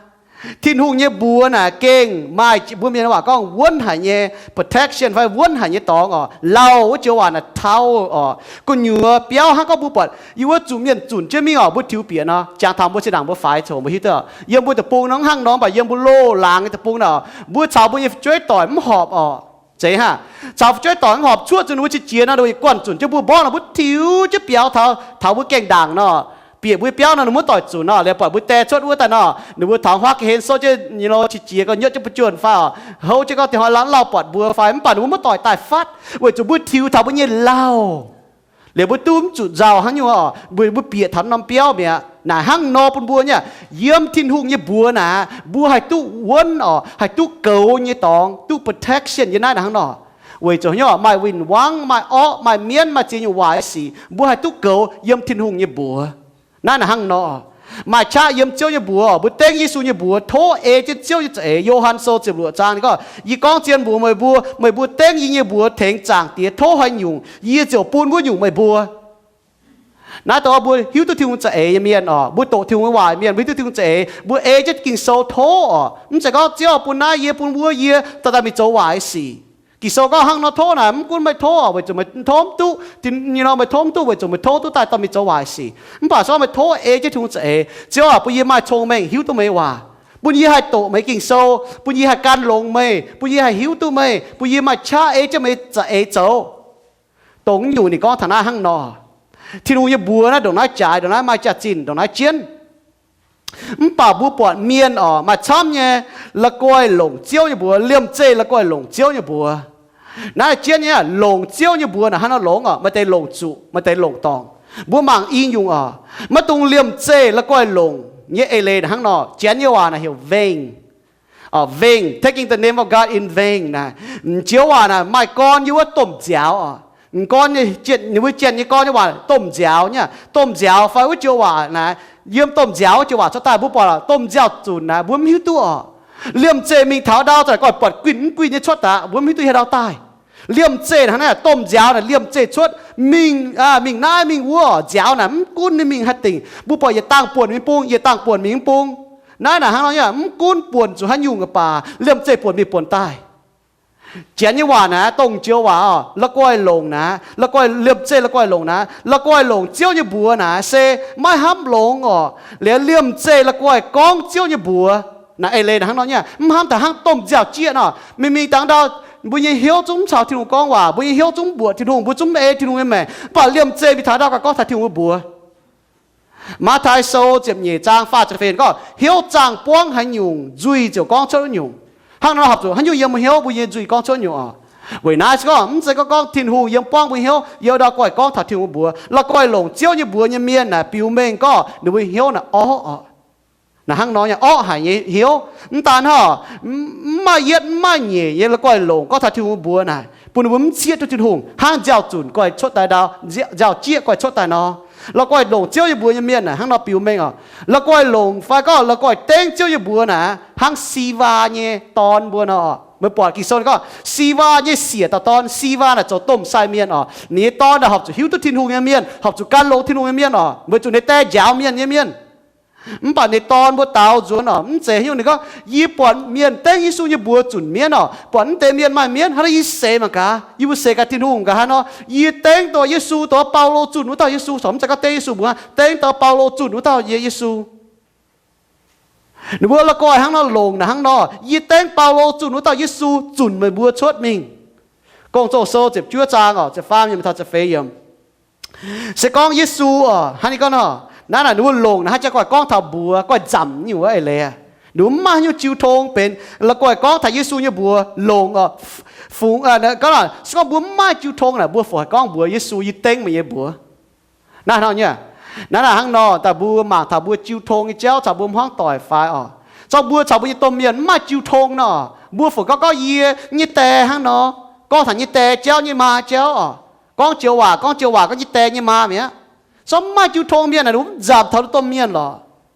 Tin-Hungh nyei mbuox naaic gengh maaih, mbuo mienh waac gorngv wuonv haic nyei protection fai wuonv haic nyei dorngx oc. Lauh wuov joux waac naaic tau oc. Gu'nyuoz biauv hnangv gorngv mbuo buatc yie wuov zuqc mienh zunc jienv mingh oc, mbuo tiux bieqc nor, jangx taux mbuo zinh ndaangc mbuo faix coux mbuo hiuv duqv. Yiem mbuo deic-bung nor mv hnangv nor, mv baac yiem mbuo loz-laangz nyei deic-bung nor, mbuo caux mbuo nyei fu'jueiv doic mv horpc oc. Zeiz hnangv, caux fu'jueiv doic mv horpc, cuotv zuqc ninh mbuo qiex jiez nor, ninh mbuo guanh zunc jienv mbuo mborqv nor, mbuo tiux jienv biaux taux, taux mbuo gaengh ndaangc nor, bieqc mbuo biauv nor, ninh mbuo maiv doic zunc nor, liuz buatc mbuo die cuotv wuov daaih nor, ninh mbuo taux huaav ga'hlen souv jienv nyei lo qiex jiez gorngv nyuotv jienv mbuo juonh fai oc, houv jienv gorngv dieh hnoi lauh lauh buatc mbuo fai, mv baac ninh mbuo maiv doic daaih fatv, weic zuqc mbuo tiux taux mbuo nyei lauh. Liuz mbuo duqv mv zuqc nzauh hnangv nyungc oc, mbuo, mbuo bieqc taux norm biauv mi'aqv. Naaic hnangv nor bun mbuo nyei, yiem Tin-Hungh nyei mbuox naaic, mbuo haih duqv wuonv oc, haih duqv goux nyei dorngx, duqv protection yiem naaiv naaic hnangv nor. Weic zuqc nyei oc, maaih win-wangv, maaih orqv, maaih mienv, maaih ziex nyungc waaic sic, mbuo haih duqv goux yiem Tin-Hungh nyei mbuox. Naaiv naaic hnangv nor. Maaih qaqv yiem Ziouv nyei mbuox, mbuo dengv Yesu nyei mbuox, tov ei jienv Ziouv nyei za'eix. Yo^han Sou ziepc luoqc zaang ninh gorngv, yie gorngv zien mbuox meih mbuo, meih mbuo dengv yie nyei mbuox tengx Zaangc Diex tov haaix nyungc, yie ziouc bun wuov nyungc meih mbuo. Naaiv dongh mbuo hiuv duqv Tin-Hungh za'eix nyei mienh oc, mbuo doqc Tin-Hungh nyei waac mienh, mbuo hiuv duqv Tin-Hungh za'eix, mbuo ei jienv Ging-Sou tov oc. Mv zeiz gorngv Ziouv bun naaiv yie, bun wuov yie, daaih daaih mingh zoux waaic sic. Ging-Sou gorngv hnangv nor tov naaic, mv gunv meih tov oc, weic zuqc meih tov mv duqv, nyei nor meih tov mv duqv, weic zuqc meih tov duqv daaih daaih mingh zoux waaic sic. Mv baac se gorngv meih tov ei jienv Tin-Hungh za'eix, Ziouv aac, bun yie maaih cong-mengh hiuv duqv meih nyei waac, bun yie haih doqc meih Ging-Sou, bun yie haih gan longx meih, bun yie haih hiuv duqv meih, bun yie maaih qaqv ei jienv meih za'eix zoux. Dongh nyungc ninh gorngv taux naaiv hnangv nor. Tin-Hungh nyei mbuox naaiv ndongc naaiv jaaix, ndongc naaiv maaih jaax-zinh, ndongc naaiv jienv. Mv baac mbuo buatc mienh oc, maaih camv nyei la'guaih longc Ziouv nyei mbuox, liemh zeih la'guaih longc Ziouv nyei mbuox. Naaiv jienv nyei, longc Ziouv nyei mbuox naaic hnangv nor longx oc, maaih deix longc zuqc, maaih deix longc dorngc. Mbuo mangc i nyungc oc, maiv dungx liemh zeih la'guaih longc nyei eix leiz naaic hnangv nor. Janx nyei waac naaic heuc vengh. Vengh, taking the name of God in vain naaic. M'jiex waac naaic maaih gorn yiem wuov domh nziaaux oc. M'gorn, ninh mbuo Janx nyei gorn nyei waac domh nziaaux nyei. Domh nziaaux fai wuov joux waac naaic, yiem domh nziaaux wuov joux waac cuotv daaih mbuo buatc domh nziaaux-zunc naaic mbuo mv hiuv duqv oc. Liemh zeih mingh taux ndau za'gengh buatc guinh mv guinh nyei cuotv daaih, mbuo mv hiuv duqv haaix ndau daaih. Liemh zeih hnangv naaiv, domh nziaaux naaic liemh zeih cuotv, mingh, mingh naaiv mingh wuov, nziaaux naaic mv gunv ninh mingh haih dingc. Mbuo buatc yietc dangh buonc mingh bung, yietc dangh buonc mingh mv bung. Naaiv naaic hnangv nor nyei, mv gunv buonc zuqc haaix nyungc baac liemh zeih buonc mingh buonc daaih. Janx nyei waac naaic, dongh joux waac oc, la'guaih longc naaic, la'guaih liemh zeih la'guaih longc naaic, la'guaih longc Ziouv nyei mbuox naaic se maiv hnamv longx oc. Liuz liemh zeih la'guaih gorngv Ziouv nyei mbuox naaic, eix leiz naaic hnangv nor nyei, mv hnamv taux hnangv domh nziaaux-jieqv nor. Mingh mingh dangx ndau, mbuo nyei hnyouv zungv mv caux Tin-Hungh gorngv waac, mbuo nyei hnyouv zungv mv mbuoqc Tin-Hungh, mbuo zungv mv ei Tin-Hungh nyei maengc, mv baac liemh zeih mingh taux ndau gauh gorngv taux Tin-Hungh nyei mbuox. Matv^taai Sou ziepc nyeic zaang faah ziepc feix gorngv, hnyouv zaangh buangv haaix nyungc, nzuih ziouc gorngv cuotv wuov nyungc. Hnangv nor horpc zuqc haaix nyungc yiem mbuo hnyouv, mbuo nyei nzuih gorngv cuotv nyungc oc. Weic naaiv se gorngv mv zeiz gorngv, gorngv Tin-Hungh yiem buangv mbuo hnyouv, yiem ndau guaih gorngv taux Tin-Hungh mbuox. La'guaih longc Ziouv nyei mbuox nyei mienh naaic biux mengh gorngv ninh mbuo hnyouv naaic orqv oc. Naaic hnangv nor nyei orqv haic nyei hnyouv. Mv daan hnangv, mv maaih yietv mv maaih nyeic nyei la'guaih longc gorngv taux Tin-Hungh mbuox naaic, bun ninh mbuo mv cieqv duqv Tin-Hungh, hnangv nziaaux-zunc guaih cuotv daaih ndau, nziaaux-jieqv guaih cuotv daaih nor. La'guaih longc Ziouv nyei mbuox nyei mienh naaic hnangv nor biux mengh oc. La'guaih longc fai gorngv la'guaih dengv Ziouv nyei mbuox naaic hnangv Siwaa nyei dorn mbuo nor. Meih buatc Ging-Sou gorngv Siwaa nyei siec dauh dorn, Siwaa naaic zoux domh sai mienh oc. Ninh nyei dorn naaic horpc zuqc hiuv duqv Tin-Hungh nyei mienh, horpc zuqc gan longx Tin-Hungh nyei mienh oc, weic zuqc ninh nyei die njaaux mienh nyei mienh. Mv baac ninh nyei dorn mbuo daaux nzuonx oc, mv zeiz haaix nyungc. Ninh gorngv, yie buatc mienh dengv Yesu nyei mbuox zunc mienv oc, buatc mv deix mienh maaih mienv hnangv naaiv, yie seix mangc gaax, yie mbuo seix gaax Tin-Hungh gaax haaix nor. Yie dengv dongh Yesu, dongh Baulo zunh wuov dauh Yesu, mv zeiz gorngv dengv Yesu mbuox, dengv dongh Baulo zunh wuov dauh Yesu. Ninh mbuo la'guaih hnangv nor longc naaic hnangv nor, yie dengv Baulo zunh wuov dauh Yesu zunc meih mbuo cuotv mingh. Gong-Zoh Sou ziepc juov zaang oc, ziepc faam yiemc taux ziepc feix yiemc. Se gorngv Yesu oc, hnangv ninh gorngv nor, naaiv naaic ninh mbuo longc naaic hnangv jaa guaih gorngv taux mbuox, guaih nzamc nyungc wuov eix leiz. Ninh mbuo mv maaih haaix nyungc jiu tong benx la'guaih gorngv taux Yesu nyei mbuox longc oc. Fungx, gorngv, se gorngv mbuo mv maaih jiu tong naaic, mbuo fungc haih gorngv mbuox Yesu, yie dengv meih nyei mbuox. Naaiv hnangv nor nyei, naaiv naaic hnangv nor, daaih mbuo mangc taux mbuo jiu tong nyei jauv caux mbuo hmuangv doic fai oc. Zorqv mbuo caux mbuo nyei domh mienh mv maaih jiu tong nor, mbuo fungc gorngv, gorngv yie nyei die hnangv nor, gorngv taux nyei die jauv, nyei maa jauv oc. Gorngv joux waac, gorngv joux waac, gorngv nyei die nyei maa mi'aqv. Zorqv mv maaih jiu tong mienh naaic, ninh mbuo mv nzamc taux ninh domh mienh lorqc.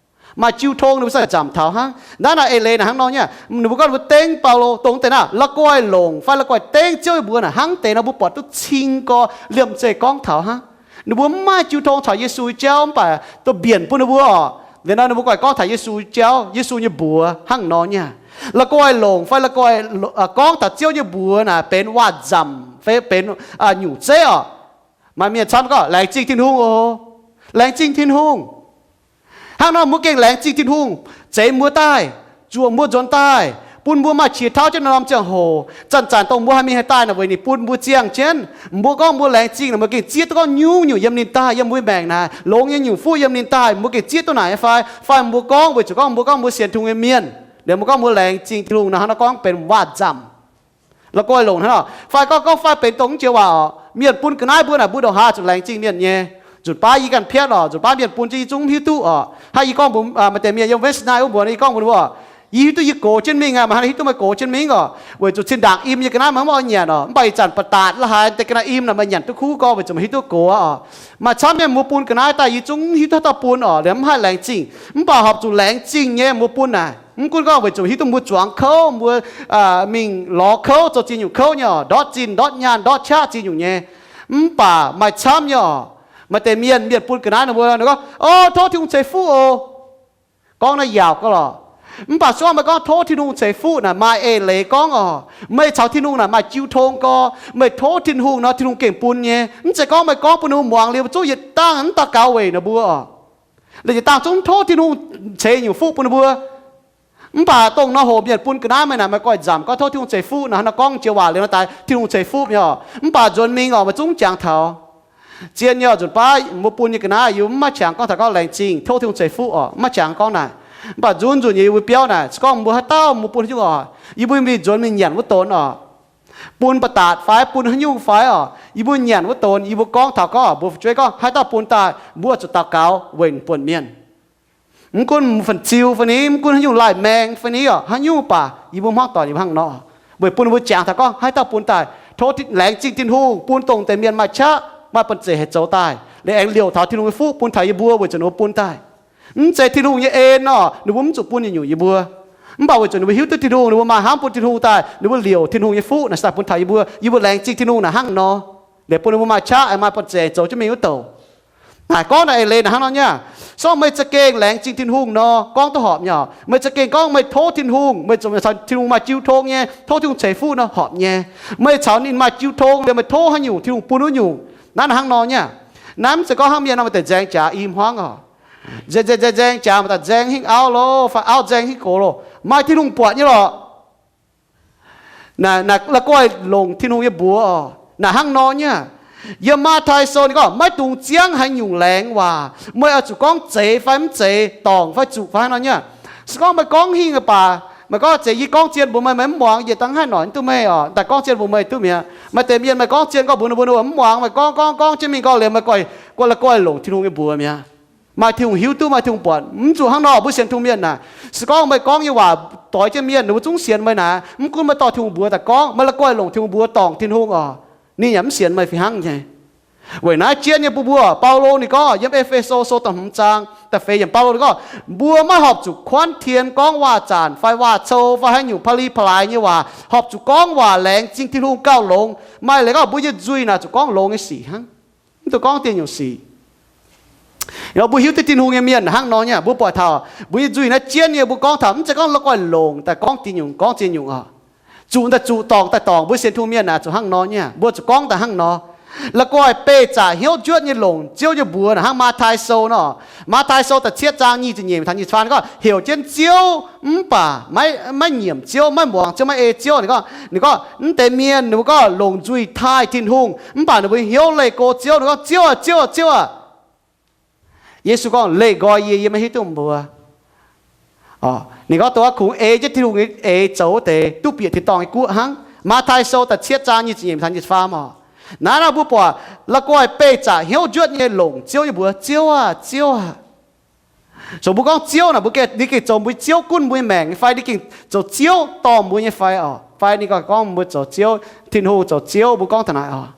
Maaih jiu tong ninh mbuo sai nzamc taux hnangv. Naaiv naaic eix leiz naaic hnangv nor nyei, ninh mbuo gorngv ninh mbuo dengv Baulo dongh deix naaiv, la'guaih longc fai la'guaih dengv Ziouv nyei mbuox naaic hnangv deix nor, mbuo buatc duqv cing gorx liemh zeih gorngv taux hnangv. Ninh mbuo mv maaih jiu tong caux Yesu jauv, mv baac dongh mbienc bun ninh mbuo oc. Liuz nor ninh mbuo guaih gorngv taux Yesu jauv, Yesu nyei mbuox hnangv nor nyei. La'guaih longc fai la'guaih gorngv taux Ziouv nyei mbuox naaic benx waac-nzamc fai benx nyungc zeiv oc. Maaih mienh camv gorngv, laengz zingh Tin-Hungh oc. Laengz zingh Tin-Hungh. Hnangv nor mbuo gengh laengz zingh Tin-Hungh, zeix mbuo daaih, zuoqc mbuo nzuonx daaih, bun mbuo maaih qiex tauv jienv norm ziangh hoc. Zanc-zanc dongh mbuo haih mingh haih daaih naaic weic ninh bun mbuo ziangh jienv. Mbuo gorngv mbuo laengz zingh naaic, mbuo gengh zieqv duqv gorngv nyungc-nyungc yiem ninh daaih, yiem mbuo maengc naaic, longx nyei nyungc fuqv yiem ninh daaih, mbuo gengh zieqv duqv naaic nyei fai? Fai mbuo gorngv weic zuqc gorngv mbuo gorngv mbuo sienx Tin-Hungh nyei mienh, liuz mbuo gorngv mbuo laengz zingh Tin-Hungh nor, hnangv nor gorngv benx waac-nzamc. La'guaih longc hnangv nor. Fai gorngv, gorngv fai benx dongh mv joux waac oc, mienh bun ga'naaiv mbuo naaic, mbuo ndongc haaix zuqc laengz zingh mienh nyei? Nzunc baav yie ganh piatv oc, nzunc baav mienh bun jienv yie zungv mv hiuv duqv oc. Hnangv yie gorngv mbuox maaih deix mienh yiem Wednesday night wuov mbuox, yie gorngv mbuox ninh mbuo oc, Yie hiuv duqv yie gox jienv mingh aqv, maaih hnangv hiuv duqv meih gox jienv mingv oc, weic zuqc zinh ndaangc im nyei ga'naaiv meih mv oix nyanc oc. Mv baac ih zanc ba'datc la'haaix deix ga'naaiv im naaic meih nyanc duqv kuv gorx, weic zuqc meih hiuv duqv gox aqv oc. Maaih camv mienh mbuo bun ga'naaiv daaih yie zungv hiuv duqv haaix dauh bun oc, liemh mv haih laengz zingh. Mv baac horpc zuqc laengz zingh nyei mbuo bun naaic, mv gunv gorngv weic zuqc hiuv duqv mbuo zuangx kouv, mbuo mingh lorz kouv, zoux ziex nyungc kouv nyei oc, ndortv zinh ndortv nyaanh ndortv qaqv ziex nyungc nyei. Mv baac maaih camv nyei oc, maaih deix mienh, mienh bun ga'naaiv ninh mbuo gorngv, O, tov Tin-Hungh ceix fuqv oc. Gorngv naaiv yaauc gauh lorqc. Mv baac se gorngv meih gorngv tov Tin-Hungh ceix fuqv naaic, maaih eix leiz gorngv oc, meih caux Tin-Hungh naaic maaih jiu tong gorx, meih tov Tin-Hungh nor, Tin-Hungh gengh bun nyei. Mv zeiz gorngv meih gorngv bun ninh mbuo muangx liuz, mbuo zungv yietc dangh mv daux gaux weic ninh mbuo oc, liuz yietc dangh zungv mv tov Tin-Hungh ceix nyungc fuqv bun ninh mbuo. Mv baac dongh nor hoc mienh bun ga'naaiv meih naaic, meih goiv nzamc gorngv tov Tin-Hungh ceix fuqv naaic, hnangv nor gorngv jiex waac liuz nor daaih Tin-Hungh ceix fuqv nyei oc. Mv baac nzuonx mingh oc, meih zungv jangx taux. Zien nyei oc, nzunc baav mbuo bun nyei ga'naaiv yie mv maaih qangx gorngv taux gorngv laengz zingh tov Tin-Hungh ceix fuqv oc, mv maaih qangx gorngv naaic. Mv baac nzunc nzunc nyei yie mbuo biauv naaic, se gorngv mbuo haaix dauh mbuo bun haaix nyungc oc, yie mbuo mingh nzuonx mingh nyanc wuov donx oc, bun ba'datc fai bun haaix nyungc fai oc, yie mbuo nyanc wuov donx, yie mbuo gorngv taux gorngv mbuo fu'jueiv gorngv haaix dauh bun daaih, mbuo zuqc daux gaux weic buonc mienh. Mv gunv mv fan-ziu fai ni, mv gunv haaix nyungc laih maeng fai ni oc, haaix nyungc baac yie mbuo hmuangv doic yie mbuo hnangv nor, weic bun ninh mbuo jangx taux gorngv haaix dauh bun daaih, tov laengz zingh Tin-Hungh bun dongh deix mienh maaih qaqv maaih banh zeic haih zoux daaih, liuz aengx liouc taux Tin-Hungh nyei fuqv bun taux yie mbuo weic zuqc ninh mbuo bun daaih. Mv zeiz Tin-Hungh nyei en oc, ninh mbuo mv zuqc bun yietc nyungc yie mbuo. Mv baac weic zuqc ninh mbuo hiuv duqv Tin-Hungh, ninh mbuo maaih hnamv bun Tin-Hungh daaih, ninh mbuo liouc Tin-Hungh nyei fuqv naaic se daaih bun taux yie mbuo. Yie mbuo laengz zingh Tin-Hungh naaic hnangv nor, liuz bun ninh mbuo maaih qaqv aengx maaih banh zeic zoux jienv mingh wuov douc. Naaic gorngv naaic eix leiz naaic hnangv nor nyei. Se gorngv meih za'gengh laengz zingh Tin-Hungh nor, gorngv duqv horpc nyei oc. Meih za'gengh gorngv meih tov Tin-Hungh, meih zuqc caux Tin-Hungh maaih jiu tong nyei, tov Tin-Hungh ceix fuqv nor horpc nyei. Meih caux ninh maaih jiu tong liuz meih tov haaix nyungc, Tin-Hungh bun wuov nyungc. Naaiv naaic hnangv nor nyei. Naaiv mv zeiz gorngv hnangv mienh nor maaih deix nzaeng jaax i hmuangv oc, nzaeng nzaeng nzaeng jaax maaih daaih nzaeng hingv auv lo fai auv nzaeng hingv gox lo, maaih Tin-Hungh buatc nyei lorqc. Naaic la'guaih longc Tin-Hungh nyei mbuox oc. Naaic hnangv nor nyei. Yiem Matv^tai Sou ninh gorngv, maiv dungx ziangv haaix nyungc laengz waac. Meih oix zuqc gorngv zeiz fai mv zeiz, dorngc fai zuqc fai hnangv nor nyei. Se gorngv meih gorngv hingh baac, meih gorngv zeiz, yie gorngv zien mbuox meih, meih mv muangx, yie dangh haih noic duqv meih oc. Daaih gorngv zien mbuox meih duqv mi'aqv. Maaih deix mienh meih gorngv zien gorngv mbuox ninh mbuo, ninh mbuo mv muangx, meih gorngv gorngv gorngv jienv mingh gorngv liemh meih guai, guai la'guaih longc Tin-Hungh nyei mbuox mi'aqv. Maaih Tin-Hungh hiuv duqv, maaih Tin-Hungh buatc. Mv zuqc hnangv nor, mbuo sienx Tin-Hungh mienh naaic, se gorngv meih gorngv nyei waac doix jienv mienh, ninh mbuo zungv sienx meih naaic. Mv gunv meih dorh Tin-Hungh mbuox daaih gorngv, meih la'guaih longc Tin-Hungh mbuox dorngc Tin-Hungh oc, ninh yaac mv sienx meih fih hnangv nyei. Weic naaiv jienv nyei mbuo, mbuo, Baulo ninh gorngv yiem E^fe^so Sou da'hmz zaang da'feix yiemc, Baulo ninh gorngv, mbuo maiv horpc zuqc kuanv tien gorngv waac-zanc fai waac-cou fai haaix nyungc pa'li pa'laaix nyei waac. Horpc zuqc gorngv waac laengz zingh Tin-Hungh gauh longx. Maaih leiz gorngv mbuo nyei nzuih naaic zuqc gorngv longx nyei sic hnangv, mv dungx gorngv dieh nyungc sic. Mbuo hiuv duqv Tin-Hungh nyei mienh hnangv nor nyei, mbuo buatc taux mbuo nyei nzuih naaiv jienv nyei, mbuo gorngv taux mv zeiz gorngv la'guaih longc daaih gorngv dieh nyungc gorngv dieh nyungc oc. Zuqc daaih zuqc, dorngc daaih dorngc. Mbuo sienx Tin-Hungh mienh naaic zuqc hnangv nor nyei, mbuo zuqc gorngv daaih hnangv nor. La'guaih beih zaqc hnyouv njuotv nyei longc Ziouv nyei mbuox naaic, hnangv Matv^tai Sou nor. Matv^tai Sou da'cietv zaang nyic ziepc nyeic taux nyic ziepc faam ninh gorngv, heuc jienv Ziouv mv baac maiv nyiemc Ziouv, maiv muangx Ziouv, maiv ei Ziouv. Ninh gorngv, ninh gorngv mv deix mienh ninh mbuo gorngv longc nzuih taaih Tin-Hungh mv baac ninh mbuo hnyouv leih go Ziouv. Ninh gorngv, Ziouv aac, Ziouv aac, Ziouv aac. Yesu gorngv, leih nqoi yie, yie maiv hiuv duqv mbuo. Ninh gorngv, dongh wuov kungx ei jienv Tin-Hungh nyei eix zoux wuov deix duqv bieqc tin-dorngh nyei guoqv hnangv. Matv^tai Sou da'cietv zaang nyic ziepc nyeic taux nyic ziepc faam oc. Naaiv nor mbuo buatc la'guaih beih zaqc hnyouv njuotv nyei longc Ziouv nyei mbuox, Ziouv aac, Ziouv aac. Zoux mbuo gorngv Ziouv naaic, mbuo gengh, ninh gengh zoux mbuo Ziouv gunv mbuo nyei maengc nyei fai ninh gengh zoux Ziouv dorh mbuo nyei fai oc? Fai ninh gorngv mbuo zoux Ziouv, Tin-Hungh zoux Ziouv, mbuo gorngv taux naaic oc,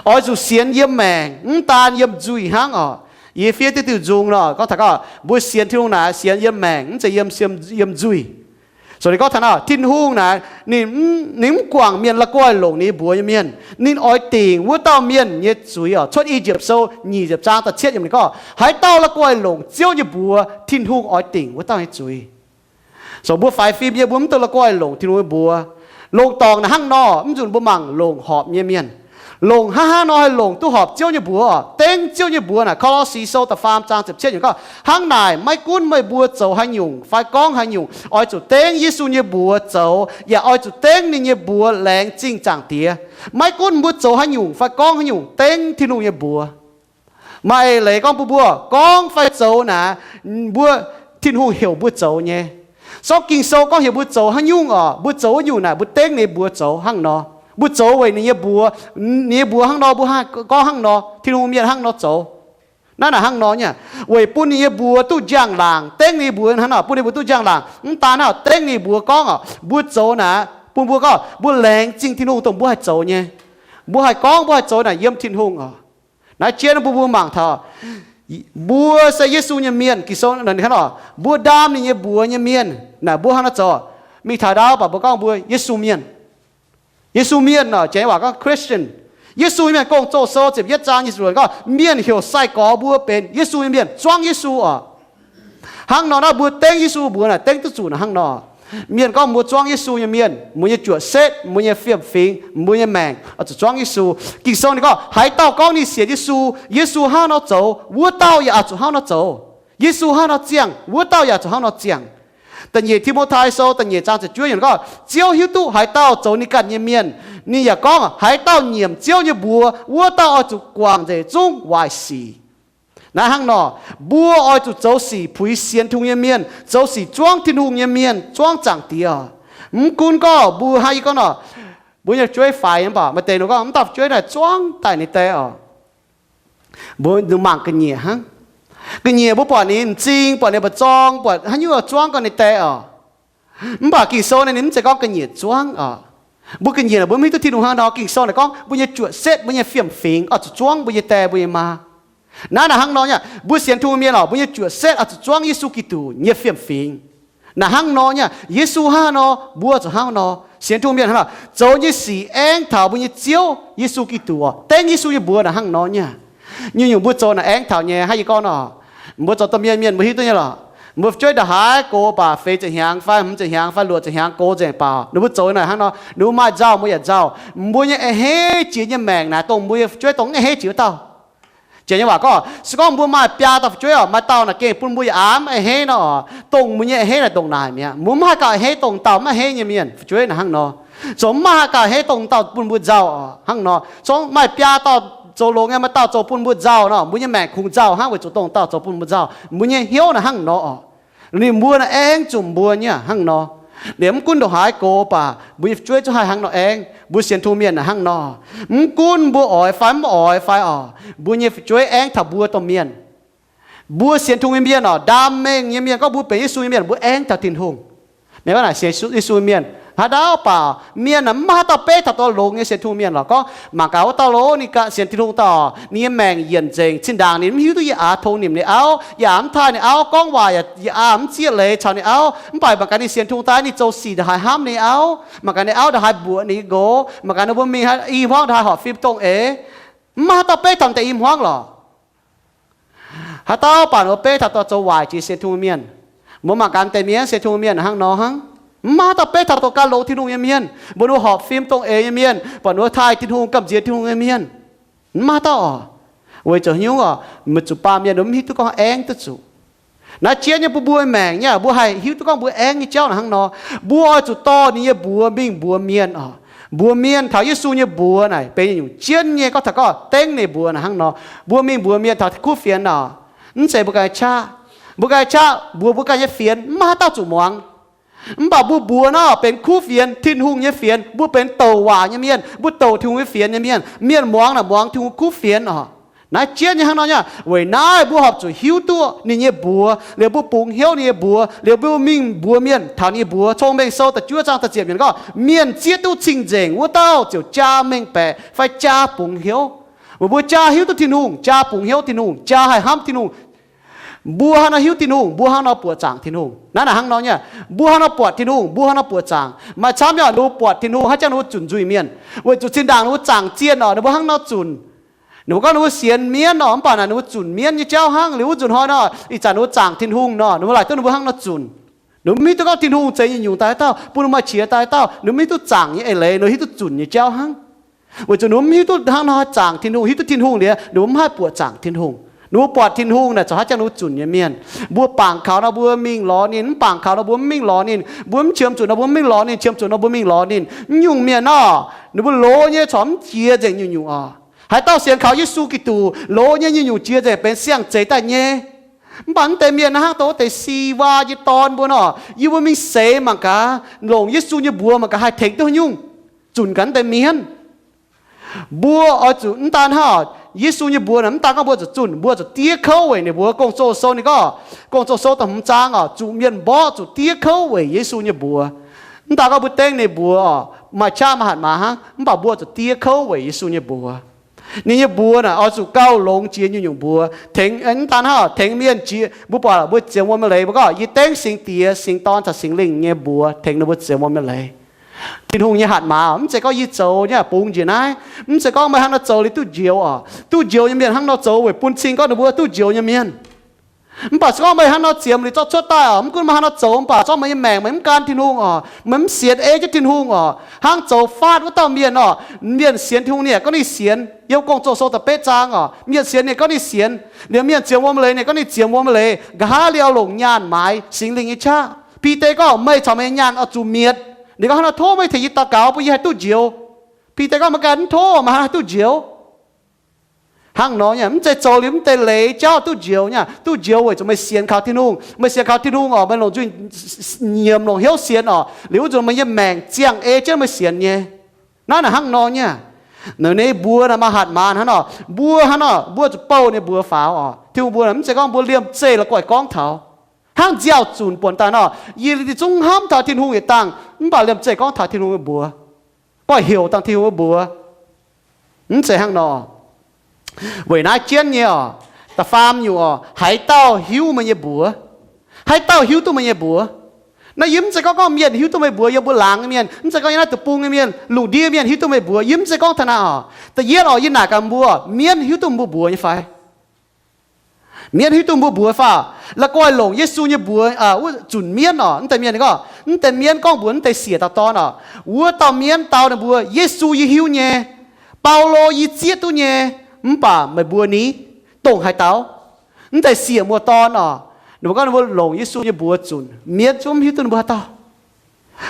oix zuqc sienx yiem maengc, mv daan yiem nzuih hnangv oc. Yie fiev diuh diuh nzung nor gorngv taux gorngv mbuo sienx Tin-Hungh naaic sienx yiem maengc, mv zeiz yiem, yiem nzuih. So ninh gorngv taux naaic, Tin-Hungh naaic ninh, ninh mv guangc mienh la'guaih longc ninh nyei mbuox nyei mienh. Ninh oix dingc wuov dauh mienh nyei zuiz oc. Cuotv I^yipv Sou nyic ziepc zaang da'cietv yiemc ninh gorngv, haaix dauh la'guaih longc Ziouv nyei mbuox, Tin-Hungh oix dingc wuov dauh nyei zuiz. So mbuo faix fim yie mbuo mv dungx la'guaih longc Tin-Hungh nyei mbuox. Longc dorngc naaic hnangv nor, mv nzunc mbuo mangc longc horpc nyei mienh. Longc hnangv haaix nor haih longc duqv horpc Ziouv nyei mbuox oc? Dengv Ziouv nyei mbuox naaic. Ko^lo^si Sou da'faam zaang ziepc cietv yiemc gorngv, hnangv naaic maiv gunv meih mbuo zoux haaix nyungc fai gorngv haaix nyungc, oix zuqc dengv Yesu nyei mbuox zoux, yaac oix zuqc dengv ninh nyei mbuox laengz zingh Zaangc Diex. Maiv gunv mbuo zoux haaix nyungc fai gorngv haaix nyungc, dengv Tin-Hungh nyei mbuox. Maaih eix leiz gorngv bun mbuo gorngv fai zoux naaic, mbuo, Tin-Hungh heuc mbuo zoux nyei. Sortv Ging-Sou gorngv heuc mbuo zoux haaix nyungc oc, mbuo zoux wuov nyungc naaic mbuo dengv ninh mbuox zoux hnangv nor. Mbuo zoux weic ninh nyei mbuox, ninh nyei mbuox hnangv nor mbuo haih gorngv hnangv nor, Tin-Hungh mienh hnangv nor zoux. Naaiv naaic hnangv nor nyei, weic bun ninh nyei mbuox duqv njang-laangc, dengv ninh mbuox hnangv nor, bun ninh mbuox duqv njang-laangc. Mv daan hnangv, dengv ninh mbuox gorngv oc, mbuo zoux naaic, bun mbuo gorngv mbuo laengz zingh Tin-Hungh dongh mbuo haih zoux nyei. Mbuo haih gorngv, mbuo haih zoux naaic yiem Tin-Hungh oc. Naaiv jienv mbuo, mbuo mangc taux mbuo se Yesu nyei mienh. Ging-Sou hnangv nor, mbuo ndaam ninh nyei mbuox nyei mienh naaic, mbuo hnangv nor zoux. Mingh taux ndau baac mbuo gorngv mbuo Yesu mienh. Yesu mienh oc, janx waac gorngv Christian. Yesu nyei mienh, Gong-Zoh sou ziepc yietv zaang nyic ziepc luoqc gorngv, mienh heuc sai-gorx mbuo benx Yesu nyei mienh, zuangv Yesu oc. Hnangv nor naaiv mbuo dengv Yesu mbuox naaic dengv duqv zuqc naaic hnangv nor. Mienh gorngv mbuo zuangv Yesu nyei mienh, mbuo nyei juoqc setv, mbuo nyei fiem-fingx, mbuo nyei maengc oix zuqc zuangv Yesu. Ging-Sou ninh gorngv, haaix dauh gorngv ninh sienx Yesu, Yesu hnangv nor zoux, wuov dauh yaac oix zuqc hnangv nor zoux. Yesu hnangv nor ziangh, wuov dauh yaac zuqc hnangv nor ziangh. Da'nyeic Ti^mo^tai Sou da'nyeic zaang ziepc juov yiemc gorngv, Ziouv hiuv duqv haaix dauh zoux ninh ganh nyei mienh. Ninh yaac gorngv, haaix dauh nyiemc Ziouv nyei mbuox, wuov dauh oix zuqc guangc nzengc zungv waaic sic. Naaiv hnangv nor, mbuo oix zuqc zoux sic puix sienx Tin-Hungh nyei mienh, zoux sic zuangv Tin-Hungh nyei mienh, zuangv Zaangc Diex. Mv gunv gorngv mbuo hnangv yie gorngv nor, mbuo nyei fu'jueiv faix mv baac maaih deix ninh gorngv, mv dauh fu'jueiv naaic zuangv daaih ninh die oc. Mbuo mangc ga'nyiec hnangv. Ga'nyiec mbuo buatc ninh m'zing, buatc ninh mba'zorng, buatc haaix nyungc zuangv gau ninh die oc. Mv baac Ging-Sou naaiv ninh mv zeiz gorngv ga'nyiec zuangv oc. Mbuo ga'nyiec naaic mbuo mv hiuv duqv Tin-Hungh hnangv nor. Ging-Sou naaic gorngv mbuo nyei juoqc setv, mbuo nyei fiem-fingx oix zuqc zuangv mbuo nyei die, mbuo nyei maa. Naaiv naaic hnangv nor nyei, mbuo sienx Tin-Hungh mienh oc, mbuo nyei juoqc setv oix zuqc zuangv Yesu Giduc nyei fiem-fingx. Naaic hnangv nor nyei, Yesu hnangv nor, mbuo zuqc hnangv nor. Sienx Tin-Hungh mienh hnangv nor, zoux nyei sic aengv taux mbuo nyei Ziouv Yesu Giduc oc. Dengv Yesu nyei mbuox naaic hnangv nor nyei. Nyungc-nyungc mbuo zoux naaic aengv taux nyei. Hnangv yie gorngv nor, mbuo zoux domh mienh mienh mbuo hiuv duqv nyei lorqc. Mbuo fu'jueiv ndongc haaix gox baac feix ziepc hnyangx fai hmz ziepc hnyangx fai luoqc ziepc hnyangx gox nzengc baac ninh mbuo zoux naaic hnangv nor, ninh mbuo maaih nzauh mbuo yaac nzauh. Mbuo nyei a'hneiv jiex nyei maengc naaic dongh mbuo nyei fu'jueiv dongh mv a'hneiv jiex wuov dauh. Janx nyei waac gorngv, se gorngv mbuo maaih biaa dauh fu'jueiv oc, maaih dauh naaic gengh bun mbuo yaac aav mv a'hneiv nor oc, dongh mbuo nyei a'hneiv naaic ndongc naaic mi'aqv. Mbuo mv haih gauh a'hneiv dongh dauh mv a'hneiv nyei mienh. Fu'jueiv naaic hnangv nor, zoux mv haih gauh a'hneiv dongh dauh bun mbuo nzauh oc. Hnangv nor, se gorngv maaih biaa dauh zoux longx nyei, maaih dauh zoux bun mbuo nzauh nor, mbuo nyei maengc kungx nzauh hnangv weic zuqc dongh dauh zoux bun mbuo nzauh. Mbuo nyei hnyouv naaic hnangv nor oc. Ninh mbuo naaic aengv zuqc mbuo nyei hnangv nor. Liemh mv gunv ndongc haaix gox baac mbuo nyei fu'jueiv zungv haih hnangv nor aengv. Mbuo sienx Tin-Hungh mienh naaic hnangv nor. Mv gunv mbuo oix fai mv oix fai oc, mbuo nyei fu'jueiv aengv taux mbuo domh mienh. Mbuo sienx Tin-Hungh nyei mienh oc, ndaam mengh nyei mienh, gorngv mbuo benx Yesu nyei mienh, mbuo aengv taux Tin-Hungh. Mienh gorngv naaic sienx Yesu mienh, haaix dauh baac mienh naaic mv maaih haaix dauh beiv taux dorh longx nyei sienx Tin-Hungh mienh lorqc. Gorngv mangc gaax wuov dauh loz ninh ganh sienx Tin-Hungh daaih, ninh nyei maengc yienc nzengc, zinh ndaangc ninh mv hiuv duqv yie aax tong nimc ninh auv, yie aax mv taaih ninh auv, gorngv waac yie aax mv zieqv leiz caux ninh auv. Mv baac mangc gaax ninh sienx Tin-Hungh daaih ninh zoux sic ndongc haaix hnamv ninh auv, mangc gaax ninh auv ndongc haaix mbuoqc ninh nqox, mangc gaax ninh mbuo mingh i hmuangv ndongc haaix horpc fim dongh eix. Mv maaih haaix dauh beiv taux deix i hmuangv lorqc. Haaix dauh baac ninh mbuo beiv taux dorh zoux waaic jiex sienx Tin-Hungh mienh. Mbuo mangc gaax deix mienh sienx Tin-Hungh mienh hnangv nor hnangv. Mv maaih haaix dauh beiv taux dorh gan longx Tin-Hungh nyei mienh. Mbuo ninh mbuo horpc fim dongh eix nyei mienh, buatc ninh mbuo taaih Tin-Hungh, gamh nziex Tin-Hungh nyei mienh. Mv maaih haaix dauh oc. Weic zuqc hnyouv oc, maiv zuqc baamh mienh ninh mv hiuv duqv gorngv aengv duqv zuqc. Naaiv jienv nyei mbuo mbuo maengc nyei, mbuo haih hiuv duqv gorngv mbuo aengv nyei jauv naaic hnangv nor. Mbuo oix zuqc dorh ninh nyei mbuox mingh mbuox mienh oc. Mbuox mienh taux Yesu nyei mbuox naaic benx nyungc jienv nyei. Gorngv taux gorngv dengv ninh mbuox naaic hnangv nor, mbuo mingh mbuox mienh taux kuv fienx oc. Mv zeiz mbuo ganh qaqv. Mbuo ganh qaqv mbuox mbuo ganh nyei fienx, mv maaih haaix dauh zuqc muangx. Mv baac mbuo mbuox nor benx kuv fienx, Tin-Hungh nyei fienx. Mbuo benx douc waac nyei mienh, mbuo douc Tin-Hungh nyei fienx nyei mienh. Mienh muangx naaic muangx Tin-Hungh kuv fienx oc. Naaiv jienv nyei hnangv nor nyei. Weic naaiv mbuo horpc zuqc hiuv duqv ninh nyei mbuox, liuz mbuo bungx hnyouv ninh nyei mbuox, liuz mbuo mingh mbuox mienh taux ninh nyei mbuox. Cong-Mengh Sou da'juov zaang da'ziepc yiemc gorngv, mienh zieqv duqv cing-nzengc wuov dauh ziouc jaa mengh baeqc fai jaa bungx hnyouv. Weic mbuo jaa hiuv duqv Tin-Hungh, jaa bungx hnyouv Tin-Hungh, jaa haih hnamv Tin-Hungh. Mbuo hnangv nor hiuv Tin-Hungh, mbuo hnangv nor buoqc zaangc Tin-Hungh. Naaiv naaic hnangv nor nyei. Mbuo hnangv nor buatc Tin-Hungh, mbuo hnangv nor buoqc zaangc. Maaih camv nyei ninh mbuo buatc Tin-Hungh hnangv jangx ninh mbuo zunc nzuih mienh. Weic zuqc zinh ndaangc ninh mbuo zaangc zienh oc, ninh mbuo hnangv nor zunc. Ninh mbuo gorngv ninh mbuo sienx mienv oc, mv baac naaic ninh mbuo zunc mienv nyei jauv hnangv. Liuz wuov nzunc hnoi nor, ih zanc ninh mbuo zaangc Tin-Hungh nor, ninh mbuo laaic duqv ninh mbuo hnangv nor zunc. Ninh mbuo mv hiuv duqv gorngv Tin-Hungh zeiz nyungc-nyungc daaih dauh, bun ninh maaih qiex daaih dauh. Ninh mbuo mv hiuv duqv zaangc nyei eix leiz, ninh mbuo hiuv duqv zunc nyei jauv hnangv. Weic zuqc ninh mbuo mv hiuv duqv hnangv nor zaangc Tin-Hungh, hiuv duqv Tin-Hungh liuz, ninh mbuo mv haih buoqc zaangc Tin-Hungh. Ninh mbuo buatc Tin-Hungh naaic corc hnangv jangx ninh mbuo zunc nyei mienh. Mbuo bangc kaux nor mbuo mingh lorz ninh, mv bangc kaux nor mbuo mv mingh lorz ninh. Mbuo mv qiemx zuqc nor mbuo mv mingh lorz ninh, qiemx zuqc nor mbuo mingh lorz ninh. Mv nyungc mienh nor, ninh mbuo loz nyei corc mv jiex nzengc nyungc-nyungc oc. Haaix dauh sienx kaux Yesu Giduc, loz nyei nyungc-nyungc jiex nzengc benx siang-zeix daaih nyei. Mv baac mv deix mienh naaiv hnangv dongh wuov deix si waa nyei dorn mbuo nor, yie mbuo mingh seix mangc gaax, longc Yesu nyei mbuox mangc gaax haih tengx duqv haaix nyungc, zunc gaax mv deix mienh. Mbuo oix zuqc mv daan hnangv oc, Yesu nyei mbuox naaic, mv daan gorngv mbuo zuqc zunh, mbuo zuqc diev kouv weic ninh mbuox. Gong-Zoh sou ninh gorngv, Gong-Zoh sou da'hmz zaang oc, zuqc mienh mborqv zuqc diev kouv weic Yesu nyei mbuox. Mv daan gorngv mbuo dengv ninh mbuox oc, maaih qaqv maaih hatc maaz hnangv, mv baac mbuo zuqc diev kouv weic Yesu nyei mbuox. Ninh nyei mbuox naaic oix zuqc gauh longx jiex nyungc-nyungc mbuox. Tengx, mv daan hnangv, tengx mienh jiex, mbuo buatc mbuo zienx wuom nyei leiz, mbuo gorngv, Yie dengv Singx Diex, Singx Dorn caux Singx Lingh nyei mbuox tengx ninh mbuo zienx wuom nyei leiz. Tin-Hungh nyei hatc maaz, mv zeiz gorngv yie zoux nyei bungx njiec naaiv. Mv zeiz gorngv meih hnangv nor zoux liuz duqv njoux oc. Duqv njoux nyei mienh hnangv nor zoux weic bun cing gorngv ninh mbuo duqv njoux nyei mienh. Mv baac se gorngv meih hnangv nor ziemx liuz zorqv cuotv daaih oc, mv gunv meih hnangv nor zoux, mv baac se gorngv meih nyei maengc meih mv gan Tin-Hungh oc, meih mv sienx ei jienv Tin-Hungh oc, hnangv zoux faatv wuov dauh mienh oc. Mienh sienx Tin-Hungh ninh gorngv ninh sienx, yiem Gong-Zoh sou da'betv zaang oc, mienh sienx ninh gorngv ninh sienx, liuz mienh zienx wuom nyei leiz ninh gorngv ninh zienx wuom nyei leiz, nqa'haav liuz oix longc nyaanh maaiz Singx Lingh nyei qaqv. Bide gorngv, Meih caux meih nyei nyaanh oix zuqc mietc. Ninh gorngv, Hnangv naaiv tov meih tengx yie daux gaux bun yie haih duqv njoux. Bide gorngv, Meih ganh mv tov, meih hnangv haih duqv njoux? Hnangv nor nyei, mv zeiz zoux liuz mv deix leiz jauv duqv njoux nyei. Duqv njoux weic zuqc meih sienx kaux Tin-Hungh. Meih sienx kaux Tin-Hungh oc, meih longc nzuih nyiemc, longc hnyouv sienx oc, liuz wuov nzunc meih nyei maengc ziangh ei jienv meih sienx nyei. Naaiv naaic hnangv nor nyei. Ninh mbuox naaic maaih hatc maaz hnangv nor, mbuo hnangv nor, mbuo zuqc bouh ninh mbuox faaux oc. Tin-Hungh mbuox naaic mv zeiz gorngv mbuo liemh zeih la'guaih gorngv taux. Hnangv nziaaux zunc buonc daaih nor, yie zungv hnamv taux Tin-Hungh yietc dangh, mv baac liemh zeih gorngv taux Tin-Hungh nyei mbuox, goiv heuc dangh Tin-Hungh nyei mbuox. Mv zeiz hnangv nor. Weic naaiv jienv nyei oc, da'faam nyungc oc, haaix dauh hiuv meih nyei mbuox? Haaix dauh hiuv duqv meih nyei mbuox? Naaiv yie mv zeiz gorngv, gorngv mienh hiuv duqv meih mbuox, yiem mbuo laangz nyei mienh, mv zeiz gorngv yiem naaiv deic-bung nyei mienh, lungh ndiev mienh hiuv duqv meih mbuox. Yie mv zeiz gorngv taux naaiv oc. Da'yietv oc, yie naaic gaax mbuo, mienv hiuv duqv mbuo mbuox nyei fai? Mienv hiuv duqv mbuo mbuox fai? La'guaih longc Yesu nyei mbuox, wuov zunc mienv oc. Mv deix mienh gorngv, mv deix mienv gorngv mbuox mv deix siec dauh dorn oc. Wuov dauh mienv dau ninh mbuo, Yesu yie hiuv nyei, Baulo yie zieqv duqv nyei, mv baac meih mbuo ni, dongh haaix dauh? Mv deix siec muoz-dorn oc. Ninh mbuo gorngv ninh mbuo longc Yesu nyei mbuox zunc mienv, zungv mv hiuv duqv ninh mbuo haaix dauh.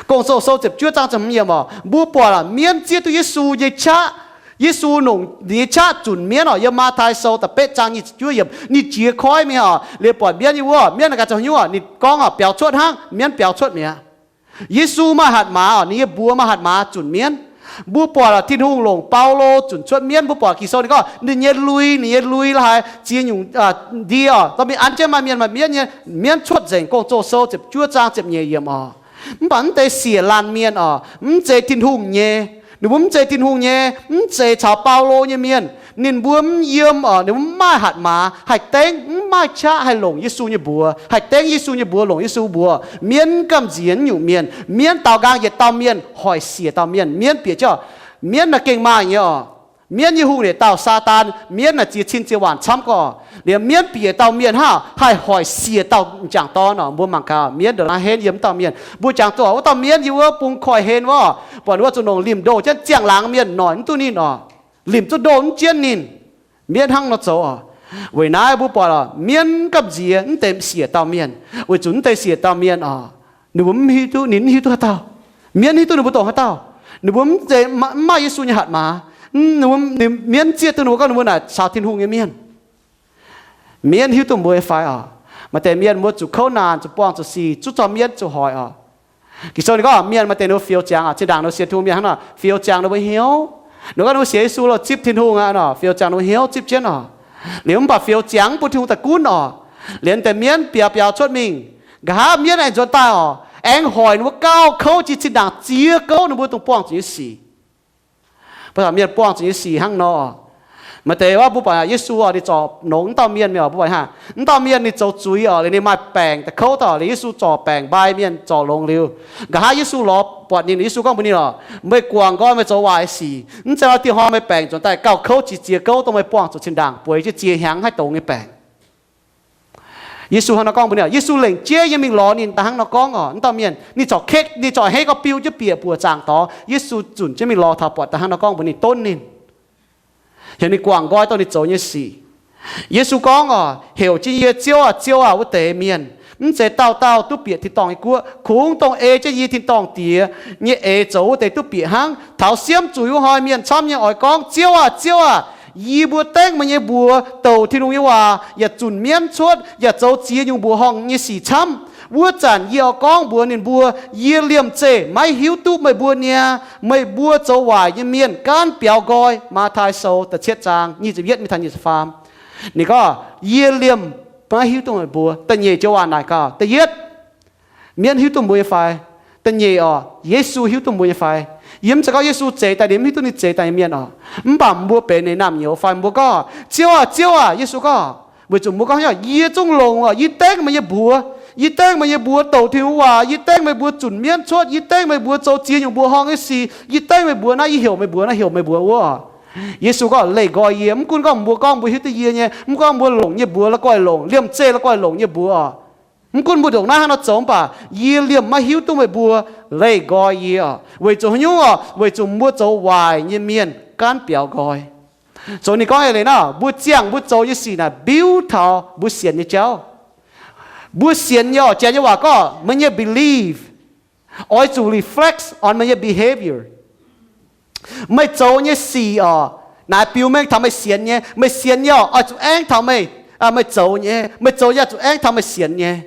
Gong-Zoh sou ziepc juov zaang ziepc hmz yiemc oc, mbuo buatc mienv zieqv duqv Yesu nyei qaqv. Yesu longc ninh nyei qaqv zunc mienv oc. Yiem Matv^tai sou da'betv zaang nyic ziepc juov yiemc, ninh jiez koiv mingh oc, liuz buatc mienv nyei wuov, mienv naaic ganh zoux haaix nyungc, ninh gorngv oc, biaux cuotv hnangv, mienv biaux cuotv mi'aqv. Yesu maaih hatc maaz oc, ninh nyei mbuox maaih hatc maaz zunc mienv. Mbuo buatc Tin-Hungh longc Baulo zunc cuotv mienv. Mbuo buatc Ging-Sou ninh gorngv ninh nyei lui, ninh nyei lui la'haaix ziex nyungc ndie oc, dorh mingh an jienv maaih mienh maaih mienv nyei, mienv cuotv nzengc. Gong-Zoh sou ziepc juov zaang ziepc nyeic yiemc oc. Mv baac mv deix siec laanh mienh oc, mv zeiz Tin-Hungh nyei, ninh mbuo mv zeiz Tin-Hungh nyei, mv zeiz caux Baulo nyei mienh, ninh mbuo mv yiem oc, ninh mbuo mv maaih hatc maaz haih dengv, mv maaih qaqv haih longc Yesu nyei mbuox, haih dengv Yesu nyei mbuox, longc Yesu mbuox. Mienv gamh nziex nyungc mienh, mienv daaux nqaang yietc dauh mienh hoic siec dauh mienh. Mienv bieqc jienv, mienv naaic gengh maaih nyei oc. Mienv nyei hungh yietc dauh, Saadaan. Mienv naaic ziex cin ziex waanc camv gorqv. Liemh mienv bieqc dauh mienh hnangv haih hoic siec dauh m'jangc dorn oc. Mbuo mangc gaax mienv ndongc naaiv henv yiem wuov dauh mienh. Mbuo jangx duqv wuov dauh mienv yiem wuov bung koiv-hlen wuov, buatc wuov zuqc longc limh ndoh jienv ziangh laangz mienh noic mv duqv ninh oc. Limh zuqc ndoh mv jienv ninh. Mienv hnangv nor zoux oc. Weic naaiv mbuo buatc oc, mienv gamh nziex mv deix siec dauh mienh, weic zuqc mv deix siec dauh mienh oc, ninh mbuo mv hiuv duqv, ninh mv hiuv duqv haaix dauh. Mienv hiuv duqv ninh mbuo dongh haaix dauh. Ninh mbuo mv zeiz, mv maaih Yesu nyei hatc maaz. Mienv zieqv duqv ninh mbuo gorngv ninh mbuo naaic caux Tin-Hungh nyei mienh. Mienv hiuv duqv mbuo nyei fai oc? Maaih deix mienh mbuo zuqc kouv naanc, zuqc buangh zuqc sic, zuqc zorqv mienv zuqc hoic oc. Ging-Sou ninh gorngv mienh maaih deix ninh mbuo fioux ziangx oc, zinh ndaangc ninh mbuo sienx Tin-Hungh mienh hnangv nor, fioux ziangx ninh mbuo hnyouv. Ninh gorngv ninh mbuo sienx Yesu lorz zipv Tin-Hungh aqv nor, fioux ziangx ninh mbuo hnyouv zipv jienv oc. Liuz mv baac fioux ziangx mv bun Tin-Hungh daaih gunv oc. Liuz deix mienv biaux biaux cuotv mingh. Nqa'haav mienv aengx nzuonx daaih oc, aengx hoic ninh mbuo gauh kouv jiex zinh ndaangc ziex gouv ninh mbuo dongh buangh zuqc nyei sic. Mbuo caux mienh buangh zuqc nyei sic hnangv nor. Maaih deix wuov mbuo buatc Yesu oc, ninh zorc longx wuov dauh mienh mi'aqv oc. Mbuo buatc hnangv, wuov dauh mienh ninh zoux zuiz oc, liuz ninh maaih baengc da'kouv oc, liuz Yesu zorc baengc mbai mienh zorc longx liuz. Nqa'haav Yesu lorz buatc ninh, Yesu gorngv mbuox ninh oc, meih guangc nqoi meih zoux waaic sic, mv zeiz nor dieh hnoi meih baengc nzuonx daaih gauh kouv jiex ziex gouv dongh meih buangh zuqc zinh ndaangc bueix jienv ziex hnyangx haih dongz nyei baengc. Yesu hnangv nor gorngv mbuox ninh, Yesu lengc jeiv nyei mingh lorz ninh daaih hnangv nor gorngv oc. Wuov dauh mienh ninh corc kekv, ninh corc hei gorx-biu jienv bieqc buoqc zaangc dorngx. Yesu zunc jienv mingh lorz taux buatc daaih hnangv nor gorngv mbuox ninh, donv ninh, heuc ninh guangc nqoi dongh ninh zoux nyei sic. Yesu gorngv oc, heuc jienv yie, Ziouv aah! Ziouv aah! Wuov deix mienh mv zeiz dauh dauh duqv bieqc tin-dorngh nyei guoqv, kungx dongh ei jienv yie, tin-dorngh Diex nyei eix, zoux wuov deix duqv bieqc hnangv. Taux siemv zuiz wuov hnoi mienh camv nyei oix gorngv, Ziouv aah! Ziouv aah! Yie mbuo dengv meih nyei mbuox, douc Tin-Hungh nyei waac, yaac zunc mienv cuotv, yaac zoux ziex nyungc mbuoqc horngh nyei sic camv. Wuov zanc yie oix gorngv mbuox ninh mbuo, yie liemh zeih maiv hiuv duqv meih mbuo niaa. Meih mbuo zoux waaic nyei mienh gaanv biaux nqoi. Matv^taai Sou da'cietv zaang nyic ziepc yietv mingh taux nyic ziepc faam. Ninh gorngv, yie liemh maiv hiuv duqv meih mbuo. Da'nyeic joux waac naaic gaax, da'yietv, mienh hiuv duqv mbuo nyei fai? Da'nyeic oc, Yesu hiuv duqv mbuo nyei fai? Yie mv zeiz gorngv Yesu zeix daaih, ninh mv hiuv duqv ninh zeix daaih nyei mienh oc. Mv baac mbuo benx ninh naamh nyouz fai mbuo gorngv, Ziouv aah! Ziouv aah! Yesu gorngv, weic zuqc mbuo gorngv, yie zungv longx oc. Yie dengv meih nyei mbuox. Yie dengv meih nyei mbuox douc Tin-Hungh waac. Yie dengv meih mbuox zunc mienv cuotv. Yie dengv meih mbuox zoux ziex nyungc mbuoqc horngh nyei sic. Yie dengv meih mbuox naaiv, yie heuc meih mbuox naaiv, heuc meih mbuox wuov oc. Yesu gorngv, leih nqoi yie. Mv gunv gorngv mbuo gorngv mbuo hiuv duqv yie nyei, mv gunv mbuo longc nyei mbuox la'guaih longc, liemh zeih la'guaih longc nyei mbuox oc. Mv gunv mbuo ndongc naaiv hnangv nor zoux, mv baac yie liemh maiv hiuv duqv meih mbuo. Leih nqoi yie oc. Weic zuqc haaix nyungc oc? Weic zuqc mbuo zoux waaic nyei mienh gaanv biaux nqoi. Zoux ninh gorngv eix leiz naaiv, mbuo ziangh mbuo zoux nyei sic naaic biuv taux mbuo sienx nyei jauv. Mbuo sienx nyei oc, Janx nyei waac gorngv meih nyei belief oix zuqc reflect on meih nyei behavior. Meih zoux nyei sic oc, naaic biux mengh taux meih sienx nyei. Meih sienx nyei oc, oix zuqc aengv taux meih, meih zoux nyei. Meih zoux nyei oix zuqc aengv taux meih sienx nyei.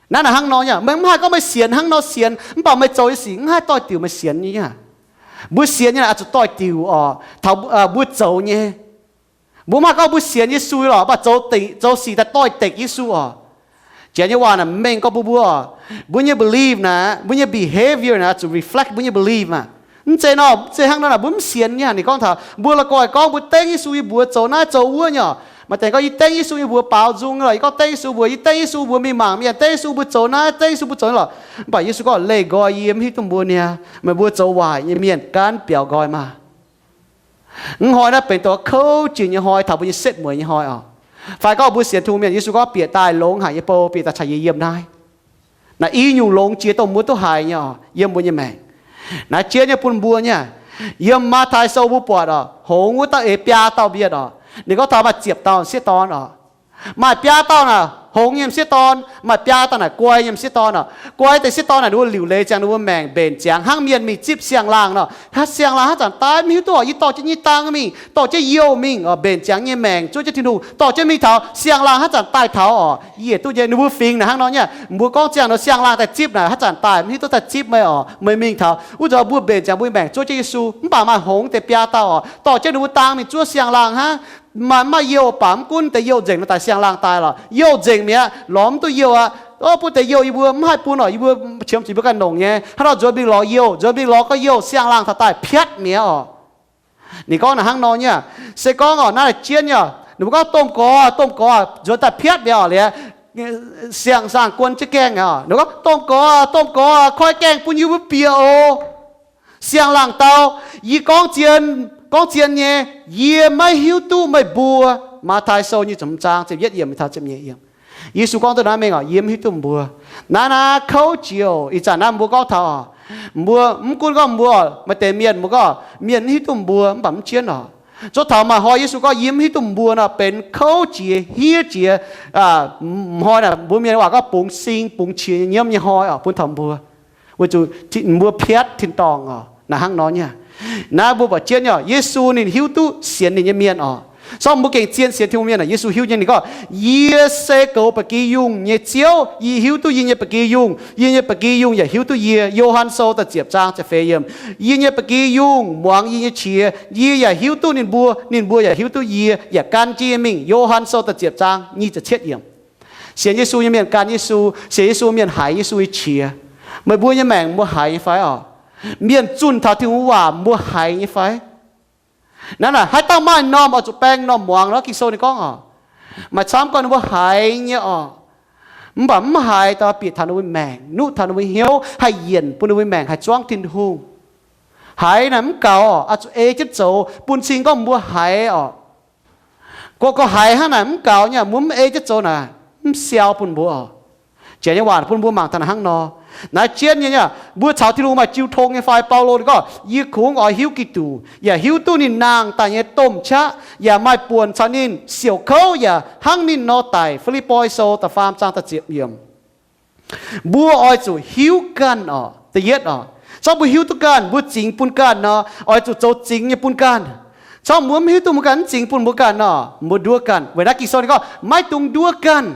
Naaiv naaic hnangv nor nyei, meih mv haih gorngv meih sienx hnangv nor sienx, mv baac meih zoux nyei sic mv haih doix-diuc meih sienx nyei. Mbuo sienx nyei naaic oix zuqc doix-diuc oc taux mbuo zoux nyei. Mbuo mv haih gorngv mbuo sienx Yesu lorqc, mv baac zoux sic daaih doix-dekc Yesu oc. Janx nyei waac naaic mengh gorngv mbuo, mbuo, mbuo nyei belief naaic, mbuo nyei behavior naaic zuqc reflect mbuo nyei belief maah. Mv zeiz nor, mv zeiz hnangv nor naaic mbuo mv sienx nyei. Ninh gorngv taux mbuo la'guaih gorngv mbuo dengv Yesu nyei mbuox zoux naaiv zoux wuov nyei oc. Maaih deix gorngv, yie dengv Yesu nyei mbuox baaux nzung lorqc. Yie gorngv dengv Yesu mbuox, yie dengv Yesu mbuox mingh mangc mienh, dengv Yesu mbuox zoux naaiv, dengv Yesu mbuox zoux naaiv lorqc. Mv baac Yesu gorngv, leih nqoi yie, mv hiuv duqv mbuo niaa. Meih mbuo zoux waaic nyei mienh gaanv biaux nqoi maah. Mv hnoi naaiv benx doqc kouv jiex nyei hnoi, taux mbuo nyei setv mueiz nyei hnoi oc. Fai gorngv mbuo sienx Tin-Hungh mienh, Yesu gorngv, bieqc daaih longx haic nyei bou, bieqc daaih caux yie yiem naaiv. Naaiv i nyungc longx jiex dongh mbuo duqv haiz nyei oc, yiem mbuo nyei maengc. Naaiv jienv nyei bun mbuo nyei. Yiem Matv^taai Sou mbuo buatc oc, hngongx wuov dauh eix biaa dauh mienh oc. Ninh gorngv taux maaih ziepc dauh sieqv dorn oc. Maaih biaa dauh naaic hngongx nyei m'sieqv dorn, maaih biaa dauh naaic guai nyei m'sieqv dorn oc. Guai deix sieqv dorn naaic ninh mbuo liuc leiz ziangx ninh mbuo maengc mbenc ziangx hnangv mienh mingh zipv siang laangh nor. Hnangv siang laangh hnangv zanc daaih mv hiuv duqv oc, yie dorh jienv nyei dang mingh, dorh jienv youh mingh oc, mbenc ziangx nyei maengc zuov jienv Tin-Hungh, dorh jienv mingh taux siang laangh hnangv zanc daaih taux oc, yie yietc duqv nyei. Ninh mbuo fingx naaic hnangv nor nyei. Mbuo gorngv ziangh nor siang laangh daaih zipv naaic, hnangv zanc daaih mv hiuv duqv daaih zipv meih oc, meih mingh taux wuov nzunc mbuo mbenc ziangx mbuo nyei maengc zuov jienv Yesu. Mv baac maaih hngongx deix biaa dauh oc, dorh jienv ninh mbuo dang mingh zuov siang laangh hnangv. Maaih mv maaih youh baac mv gunv deix youh nzengc nor daaih siang laangh daaih lorqc. Youh nzengc mi'aqv, lorz mv duqv youh aqv. Ov, bun deix youh yie mbuo mv haih bun oc, yie mbuo qiemx zuqc yie mbuo ganh nongc nyei. Hnangv nor nzuonx mingh lorz youh, nzuonx mingh lorz gorx youh, siang laangh taux daaih piatv mi'aqv oc. Ninh gorngv naaic hnangv nor nyei. Se gorngv oc, naaiv jienv nyei oc, ninh mbuo gorngv domh gorx, domh gorx, nzuonx daaih piatv mi'aqv oc, liuz siang-laangh guon jienv gaengh mi'aqv oc. Ninh gorngv, domh gorx, domh gorx, koi gaengh bun yie mbuo bieqc oc. Siang-laangh dau, yie gorngv zien, gorngv zien nyei, yie maiv hiuv duqv meih mbuo. Matv^taai Sou nyic ziepc hmz zaang ziepc yietv yiemc taux ziepc nyeic yiemc. Yesu gorngv duqv naaiv mengh oc, yie mv hiuv duqv mbuo. Naaiv naaiv kouv jiex oc. Ih zanc naaiv mbuo gorngv taux, mbuo mv gunv gorngv mbuo, maaih deix mienh mbuo gorngv mienh mv hiuv duqv mbuo mv baac mv jienv oc. Zuov taux maaih hnoi Yesu gorngv yie mv hiuv duqv mbuo nor, benx kouv jiex, hniev jiex. Hnoi naaic mbuo mienh waac gorngv bungx sing bungx qiex nyiemv nyei hnoi oc, bun taux mbuo, weic zuqc mbuo piatv tin-dorngh oc. Naaiv hnangv nor nyei. Naaiv mbuo buatc jienv nyei oc, Yesu ninh hiuv duqv sienx ninh nyei mienh oc. Sorng mbuo gengh zien sienx Tin-Hungh mienh oc, Yesu hiuv nyei, ninh gorngv, yie se goux ba'gi yungh nyei Ziouv. Yie hiuv duqv yie nyei ba'gi yungh, yie nyei ba'gi yungh yaac hiuv duqv yie. Yo^han Sou da'ziepc zaang ziepc feix yiemc. Yie nyei ba'gi yungh muangx yie nyei qiex. Yie yaac hiuv duqv ninh mbuo, ninh mbuo yaac hiuv duqv yie, yaac gan jienv yie mingh. Yo^han Sou da'ziepc zaang nyic ziepc cietv yiemc. Sienx Yesu nyei mienh gan Yesu, sienx Yesu mienh haiz Yesu nyei qiex. Meih mbuo nyei maengc mbuo haiz nyei fai oc? Mienh zunh taux Tin-Hungh waac mbuo haiz nyei fai? Naaiv naaic haaix dauh maaih m'normh oix zuqc baeng m'normh muangx nor, Ging-Sou ninh gorngv oc. Maaih camv gorngv ninh mbuo haiz nyei oc, mv baac mv haiz daaih bieqc taux ninh mbuo maengc, nuqv taux ninh mbuo hnyouv, haih yienc bun ninh mbuo maengc haih zuangv Tin-Hungh. Haiz naaic mv gaux oc, oix zuqc ei jienv zoux, bun cing gorngv mbuo haiz oc. Gorx-gorx haiz hnangv naaic mv gaux nyei, mbuo mv ei jienv zoux naaic, mv siau bun mbuo oc. Janx nyei waac bun mbuo mangc taux naaic hnangv nor. Naaiv jienv nyei, mbuo caux Tin-Hungh maaih jiu tong nyei fai? Baulo ninh gorngv, yie kungx oix hiuv Giduc, yaac hiuv duqv ninh nangh daaih nyei domh qaqv, yaac maaih buonc caux ninh siouc kouv yaac hnangv ninh nor daic. Fi^lipv^poi Sou da'faam zaang da'ziepc yiemc. Mbuo oix zuqc hiuv ganh oc. Da'yietv oc, zorqv mbuo hiuv duqv ganh, mbuo zingx bun ganh nor, oix zuqc zoux zingx nyei bun ganh. Zorqv mbuo mv hiuv duqv mbuo ganh, mv zingx bun mbuo ganh nor, mbuo nduov ganh. Weic naaiv Ging-Sou ninh gorngv, maiv dungx nduov ganh.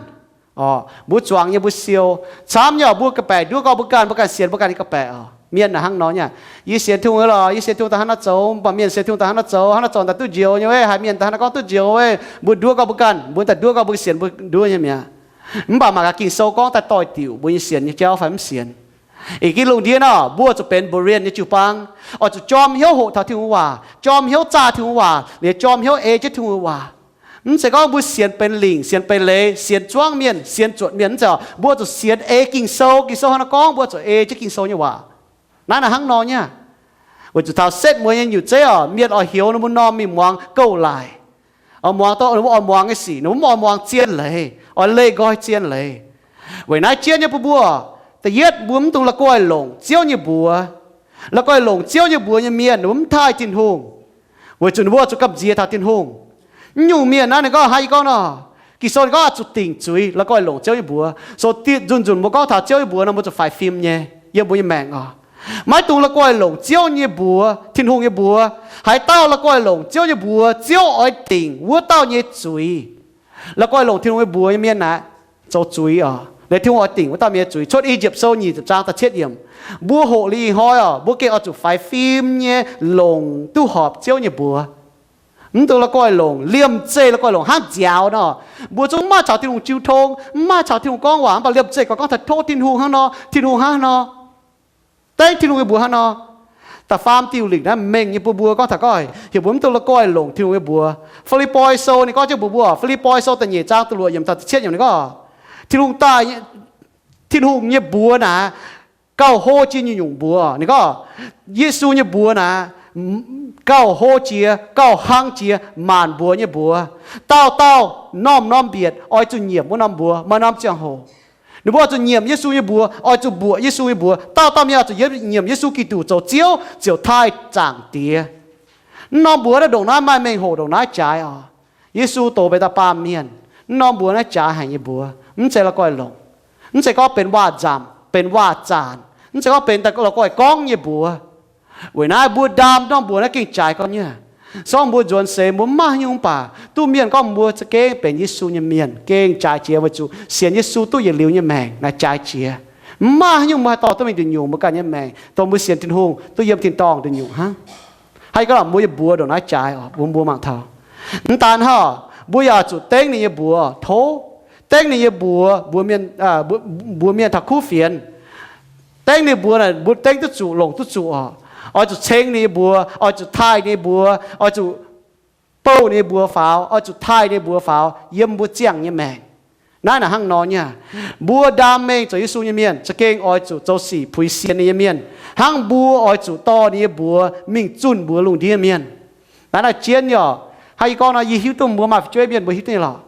Mbuo zuangx nyei mbuo siou. Camv nyei oc, mbuo ga'baeqc nduov gorngv mbuo ganh, mbuo ganh sienx mbuo ganh nyei ga'baeqc oc. Mienh naaic hnangv nor nyei. Yie sienx Tin-Hungh nyei lorqc, yih sienx Tin-Hungh daaih hnangv naaiv zoux, mv baac mienh sienx Tin-Hungh daaih hnangv naaiv zoux, hnangv naaiv zoux daaih duqv njoux nyei, haiz mienh daaih hnangv naaiv gorngv duqv njoux, mbuo nduov gorngv mbuo ganh, mbuo daaih nduov gorngv mbuo sienx mbuo nduov nyei mi'aqv. Mv baac mangc gaax Ging-Sou gorngv daaih doix-diuc mbuo nyei sienx nyei jauv fai mv sienx. Ih gin lungh ndiev nor, mbuo zuqc benx Berean nyei jiu-baang, oix zuqc jorm hnyouv hoqc taux Tin-Hungh waac, jorm hnyouv zaah Tin-Hungh waac, liemh jorm hnyouv ei jienv Tin-Hungh waac. Mv zeiz gorngv mbuo sienx benx lingc, sienx benx leiz, sienx zuangv mienh, sienx zuotc mienh, mv zeiz oc. Mbuo zuqc sienx ei Ging-Sou. Ging-Sou hnangv naaiv gorngv, mbuo zuqc ei jienv Ging-Sou nyei waac. Naaiv naaic hnangv nor nyei. Weic zuqc taux setv mueiz nyei nyutc zeiv oc, mienh oix heuc ninh mbuo norm mingh muangx gouv-laic, oix muangx, oix muangx nyei sic, ninh mbuo mv oix muangx zien leiz, oix leih nqoi zien leiz. Weic naaiv jienv nyei bun mbuo, da'yietv mbuo mv dungx la'guaih longc Ziouv nyei mbuox. La'guaih longc Ziouv nyei mbuox nyei mienh ninh mbuo mv taaih Tin-Hungh, weic zuqc ninh mbuo zuqc gamh nziex taux Tin-Hungh. Mv nyungc mienh naaiv ninh gorngv hnangv yie gorngv nor, Ging-Sou ninh gorngv oix zuqc dingc zuiz la'guaih longc Ziouv nyei mbuox. So nzunc nzunc mbuo gorngv taux Ziouv nyei mbuox nor, mbuo zuqc faix fim nyei yiem mbuo nyei maengc oc. Maiv dungx la'guaih longc Ziouv nyei mbuox, Tin-Hungh nyei mbuox. Haaix dauh la'guaih longc Ziouv nyei mbuox, Ziouv oix dingc wuov dauh nyei zuiz. La'guaih longc Tin-Hungh nyei mbuox nyei mienh naaic zoux zuiz oc. Liuz Tin-Hungh oix dingc wuov dauh mienh nyei zuiz. Cuotv I^yipv Sou nyic ziepc zaang da'cietv yiemc, mbuo hoqc liuz ih hnoi oc, mbuo gengh oix zuqc faix fim nyei longc duqv horpc Ziouv nyei mbuox. Mv dungx la'guaih longc, liemh zeih la'guaih longc hnangv nziaaux nor. Mbuo zungv mv maaih caux Tin-Hungh jiu tong, mv maaih caux Tin-Hungh gorngv waac, mv baac liemh zeih gorngv taux tov Tin-Hungh hnangv nor, Tin-Hungh hnangv nor, dengv Tin-Hungh nyei mbuox hnangv nor. Da'faam diuh lingc naaiv mengh nyei bun mbuo gorngv taux gorngv, heuc mbuo mv dungx la'guaih longc Tin-Hungh nyei mbuox. Fi^lipv^poi Sou ninh gorngv jienv mbuox mbuo, Fi^lipv^poi Sou da'nyeic zaang da'luoqc yiemc taux da'cietv yiemc ninh gorngv, Tin-Hungh daaih, Tin-Hungh nyei mbuox naaic gauh hlo jiex nyungc-nyungc mbuox. Ninh gorngv, Yesu nyei mbuox naaic gauh hlo jiex, gauh hlang jiex maanc mbuox nyei mbuox. Dauh dauh norm-norm mbietc oix zuqc nyiemc wuov norm mbuox, maaih norm ziangh hoc. Ninh mbuo oix zuqc nyiemc Yesu nyei mbuox, oix zuqc mbuoqc Yesu nyei mbuox. Dauh dauh mienh oix zuqc nyiemc Yesu Giduc zoux Ziouv, ziouc taaih Zaangc Diex. Mv norm mbuox naaiv ndongc naaiv maaih mengh hoc, ndongc naaiv jaaix oc. Yesu doz benx dauh baamh mienh. Mv norm mbuox naaiv jaaix haic nyei mbuox, mv zeiz la'guaih longc. Mv zeiz gorngv benx waac-nzamc, benx waac-zaanc, mv zeiz gorngv benx la'guaih gorngv nyei mbuox. Weic naaiv mbuo ndaam norm mbuox naaiv gengh jaaix gorn nyei. Se gorngv mbuo nzuonx seix mbuo mv maaih nyungc, mv baac duqv mienh gorngv mbuo za'gengh benx Yesu nyei mienh gengh jaaix jiex, weic zuqc sienx Yesu duqv yietc liuz nyei maengc naaiv jaaix jiex. Mv maaih nyungc mbuo haih dorh duqv mingh nduqc nyungc mbuo ganh nyei maengc, dongh mbuo sienx Tin-Hungh duqv yiem tin-dorngh nduqc nyungc hnangv. Hnangv yie gorngv mbuo nyei mbuox ndongc naaiv jaaix oc, mbuo mbuo mangc taux. Mv daan hnangv, mbuo yaac zuqc dengv ninh nyei mbuox, tov dengv ninh nyei mbuox, mbuox mienh, mbuox mienh taux kuv fienx. Dengv ninh mbuox naaic mbuo dengv duqv zuqc, longc duqv zuqc oc. Oix zuqc ceng ninh nyei mbuox, oix zuqc taaih ninh nyei mbuox, oix zuqc bouh ninh nyei mbuox faaux, oix zuqc taaih ninh nyei mbuox faaux yiem mbuo ziangh nyei maengc. Naaiv naaic hnangv nor nyei. Mbuo ndaam mengh zoux Yesu nyei mienh za'gengh oix zuqc zoux sic puix sienx ninh nyei mienh, hnangv mbuo oix zuqc dorh ninh nyei mbuox mingh zunh mbuox lungh ndiev mienh. Naaiv naaic jienv nyei oc. Hnangv yie gorngv nor, yie hiuv duqv mbuo maaih fu'jueiv mienh mbuo hiuv duqv nyei lorqc.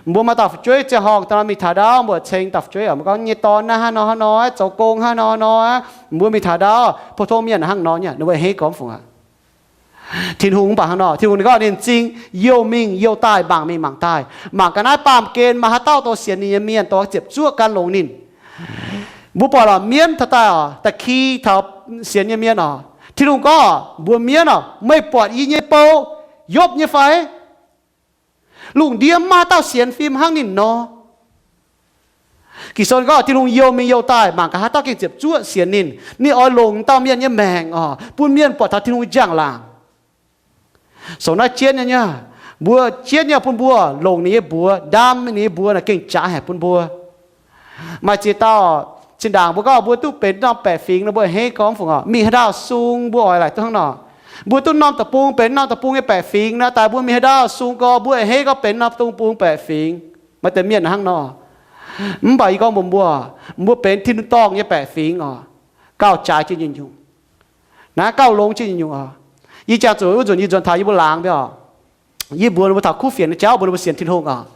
Mbuo maaih dauh fu'jueiv ziangh horngh daaih mingh taux ndau, mbuo ceng dauh fu'jueiv oc, mbuo gorngv, nyei dorn naaiv hnangv nor hnangv nor, zoux gong hnangv nor hnangv nor aqv. Mbuo mingh taux ndau, pou-tong mienh hnangv nor nyei, ninh mbuo hei gormx fungc aqv. Tin-Hungh mv baac hnangv nor, Tin-Hungh ninh gorngv ninh m'zing youh mingh youh daaih, mangc mingh mangc daaih, mangc gaax naaiv baamh gen maaih haaix dauh dongh sienx ninh nyei mienh dongh ziepc zuoqv gan longx ninh. Mbuo buatc lorqc, mienv taux daaih oc, da'ki taux sienx nyei mienh oc. Tin-Hungh gorngv, mbuox mienv oc, meih buatc yie nyei bou, Yopv, nyei fai? Lungh ndiev maiv maaih dauh sienx fim hnangv ninh nor. Ging-Sou gorngv Tin-Hungh youh mingh youh daaih, mangc gaax haaix dauh gengh ziepc zuoqv sienx ninh. Ninh oix longc dauh mienh nyei maengc oc, bun mienh buatc taux Tin-Hungh njang-laangc. Sou naaiv jienv nyei, mbuo jienv nyei bun mbuo longc ninh nyei mbuox, ndaam ninh nyei mbuox naaic gengh jaaix haic bun mbuo. Maaih ziex dauh zinh ndaangc mbuo gorngv mbuo duqv benx norm baeqc fingx nor, mbuo a'hneiv gorngv fungc oc, mingh haaix ndau sung mbuo oix laaic duqv hnangv nor. Mbuo duqv norm deic-bung benx norm deic-bung nyei baeqc fingx nor, daaih mbuo mingh haaix ndau sung gorx mbuo a'hneiv gorngv benx norm deic-bung baeqc fingx. Maaih deix mienh hnangv nor. Mv baac yie gorngv mbuox mbuo, mbuo benx tin-dorngh nyei baeqc fingx oc, gauh jaaix jiex nyungc-nyungc. Naaiv gauh longx jiex nyungc-nyungc oc. Yie jangx zuqc wuov nzunc yie nzuonx taux yie mbuo laangz mbiauh, yie mbuox ninh mbuo taux kuv fienx nyei jauv, mbuox ninh mbuo sienx Tin-Hungh oc.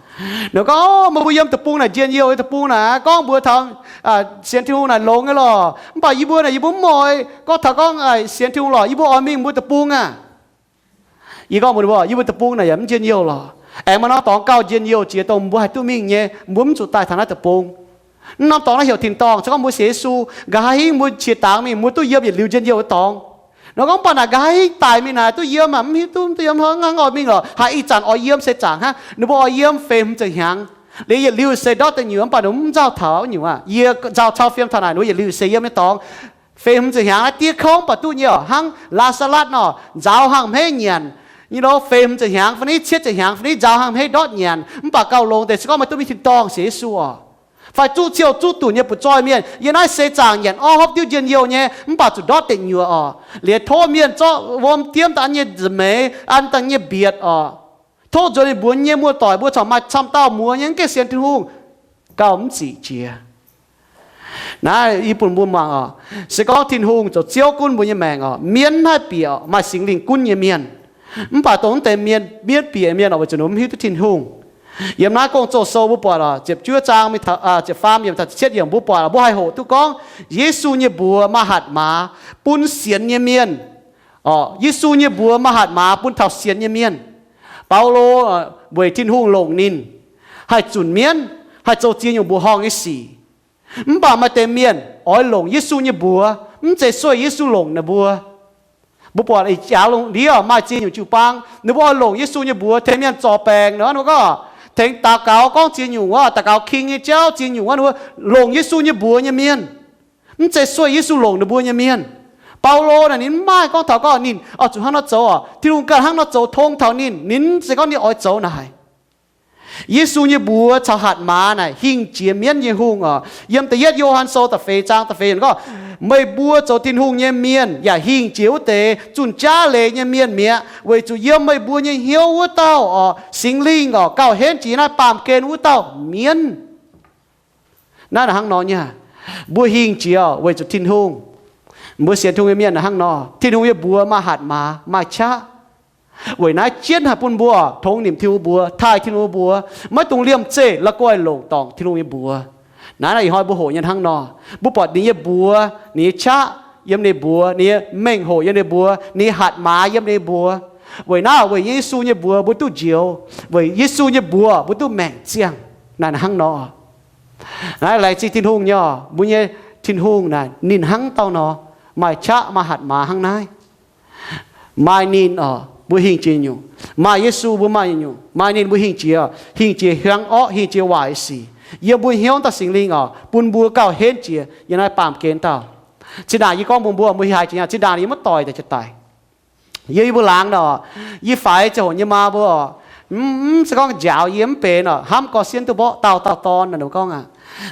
Ninh gorngv, Meih mbuo yiem deic-bung naaic njien-youh, deic-bung naaic gorngv mbuox taux sienx Tin-Hungh naaic longx nyei lorqc. Mv baac yie mbuo naaic yie mbuo mv oix gorngv taux gorngv sienx Tin-Hungh lorqc, yie mbuo oix mingh mbuo deic-bung aac. Yie gorngv mbuox ninh mbuo, yie mbuo deic-bung naaic yaac mv njien-youh lorqc. Aengx maaih norm dorngx gauh njien-youh jiex dongh mbuo haih duqv mingh nyei, mbuo mv zuqc daaih taux naaiv deic-bung. Mv norm dorngx naaiv heuc tin-dorngh, se gorngv mbuo sienx Yesu, nqa'haav hingv mbuo qiex dangx mingh, mbuo duqv yiem yietc liuz njien-youh nyei dorngx. Nor gorngv mv baac naaic nqa'haav hingv daic mingh naaic duqv yiem aac, mv hiuv duqv, mv duqv yiem hnangv, oix mingh lorqc. Haaix ih zanc oix yiem se zaangc hnangv, ninh mbuo oix yiem feix hmz ziepc hnyangx. Liuz yietc liuz se ndortv deic nyuoqc mv baac ninh mv nzauh taux nyungc aqv. Yie nzauh cau fiem taux naaic, ninh yietc liuz se yiem nyei dorngx feix hmz ziepc hnyangx naaiv diev kouv mv baac duqv nyei oc, hnangv Laa^saa^latv nor, nzaaux hnangv hmeiv nyanc. Nyei lov, feix hmz ziepc hnyangx fai ni, cietv ziepc hnyangx fai ni, nzaaux hnangv hmeiv ndortv nyanc mv baac gauh longx deix se gorngv maaih duqv mingh tin-dorngh sienx Yesu oc. Fai zuqv ciouh zuqv dunc nyei butv-zoih mienh, yiem naaiv seix zaangc nyanc orv hopv diuv njien-youh nyei mv baac zuqc ndortv deic nyuoqc oc. Liuz tov mienh zorqv wuom diemv daaih an nyei nza'hmeix, an daaih nyei mbietc oc. Tov nzuonx ninh mbuox nyei muoz-doic mbuo corc maaih camv dauh muoz nyei mv gaengh sienx Tin-Hungh, gauh mv zic jiex. Naaiv yie bun mbuo muangx oc, se gorngv Tin-Hungh zoux Ziouv gunv mbuo nyei maengc oc, mienv haih bieqc oc, maaih Singx Lingh gunv nyei mienh. Mv baac dongh mv deix mienh, mienv bieqc mienh oc, weic zuqc ninh mv hiuv duqv Tin-Hungh. Yiem naaiv Gong-Zoh sou mbuo buatc oc, ziepc juov zaang, ziepc faam yiemc taux ziepc cietv yiemc mbuo buatc oc, mbuo haih hoqc duqv gorngv Yesu nyei mbuox maaih hatc maaz bun sienx nyei mienh. Oc, Yesu nyei mbuox maaih hatc maaz bun taux sienx nyei mienh. Baulo weic Tin-Hungh longc ninh haih zunc mienv, haih zoux ziex nyungc mbuoqc horngh nyei sic. Mv baac maaih deix mienh oix longc Yesu nyei mbuox, mv zeiz sueih Yesu longc ninh mbuo. Mbuo buatc ih jaax lungh ndiev maaih ziex nyungc jiu-baang, ninh mbuo oix longc Yesu nyei mbuox tengx mienh zorc baengc nor, ninh mbuo gorngv tengx daux gaux gorngv ziex nyungc wuov, daux gaux king nyei jauv ziex nyungc wuov, ninh mbuo longc Yesu nyei mbuox nyei mienh, mv zeiz sueih Yesu longc ninh mbuo nyei mienh. Baulo naaic ninh mv maaih gorngv taux gorngv ninh oix zuqc hnangv nor zoux oc. Tin-Hungh ganh hnangv nor zoux tong taux ninh, ninh mv zeiz gorngv ninh oix zoux naaic. Yesu nyei mbuox caux hatc maaz naaic hingh jiex mienv nyei hungh oc. Yiem da'yietv Yo^han Sou da'feix zaang da'feix yiemc gorngv, meih mbuo zoux Tin-Hungh nyei mienh yaac hingh jiex wuov deix zunh jaav leiz nyei mienh mi'aqv, weic zuqc yiem meih mbuo nyei hnyouv wuov dauh oc, Singx Lingh oc, gauh henv jiex naaiv baamh gen wuov dauh mienv. Naaiv hnangv nor nyei, mbuo hingh jiex oc, weic zuqc Tin-Hungh. Mbuo sienx Tin-Hungh nyei mienh hnangv nor, Tin-Hungh nyei mbuox maaih hatc maaz, maaih qaqv. Weic naaiv jienv haih bun mbuo tongx nimc Tin-Hungh mbuox, taaih Tin-Hungh mbuox, maiv dungx liemh zeih la'guaih longc dorngc Tin-Hungh nyei mbuox. Naaiv ih hnoi mbuo hoqc nyei hnangv nor, mbuo buatc ninh nyei mbuox, ninh nyei qaqv yiem ninh mbuox, ninh nyei mengh hoc yiem ninh mbuox, ninh nyei hatc maaz yiem ninh mbuox. Weic naaiv, weic Yesu nyei mbuox mbuo duqv njoux, weic Yesu nyei mbuox mbuo duqv maengc ziangh. Naaiv hnangv nor, naaiv laengz zingh Tin-Hungh nyei oc. Mbuo nyei Tin-Hungh naaic ninh hnangv dauh nor, maaih qaqv maaih hatc maaz hnangv naaiv. Maaih ninh oc, mbuo hingh jiex nyungc. Maaih Yesu mbuo maaih nyungc. Maaih ninh mbuo hingh jiex, hingh jiex hiaangx orqv, hingh jiex waaic sic. Yiem mbuo hnyouv dauh Singx Lingh oc, bun mbuo gauh henv jiex yiem naaiv baamh gen dauh. Zinh ndaangc yie gorngv mbuox mbuo, mbuo haiz jiex, zinh ndaangc yie maiv doic daaih jiex daic. Yie mbuo laangz nor, yie faix ziangh hoc nyei maa mbuo oc, mv, mv se gorngv njaaux yie mv benx oc, hnamv gorx sienh duqv mborqv dauh dauh dorn naaic, ninh mbuo gorngv aqv.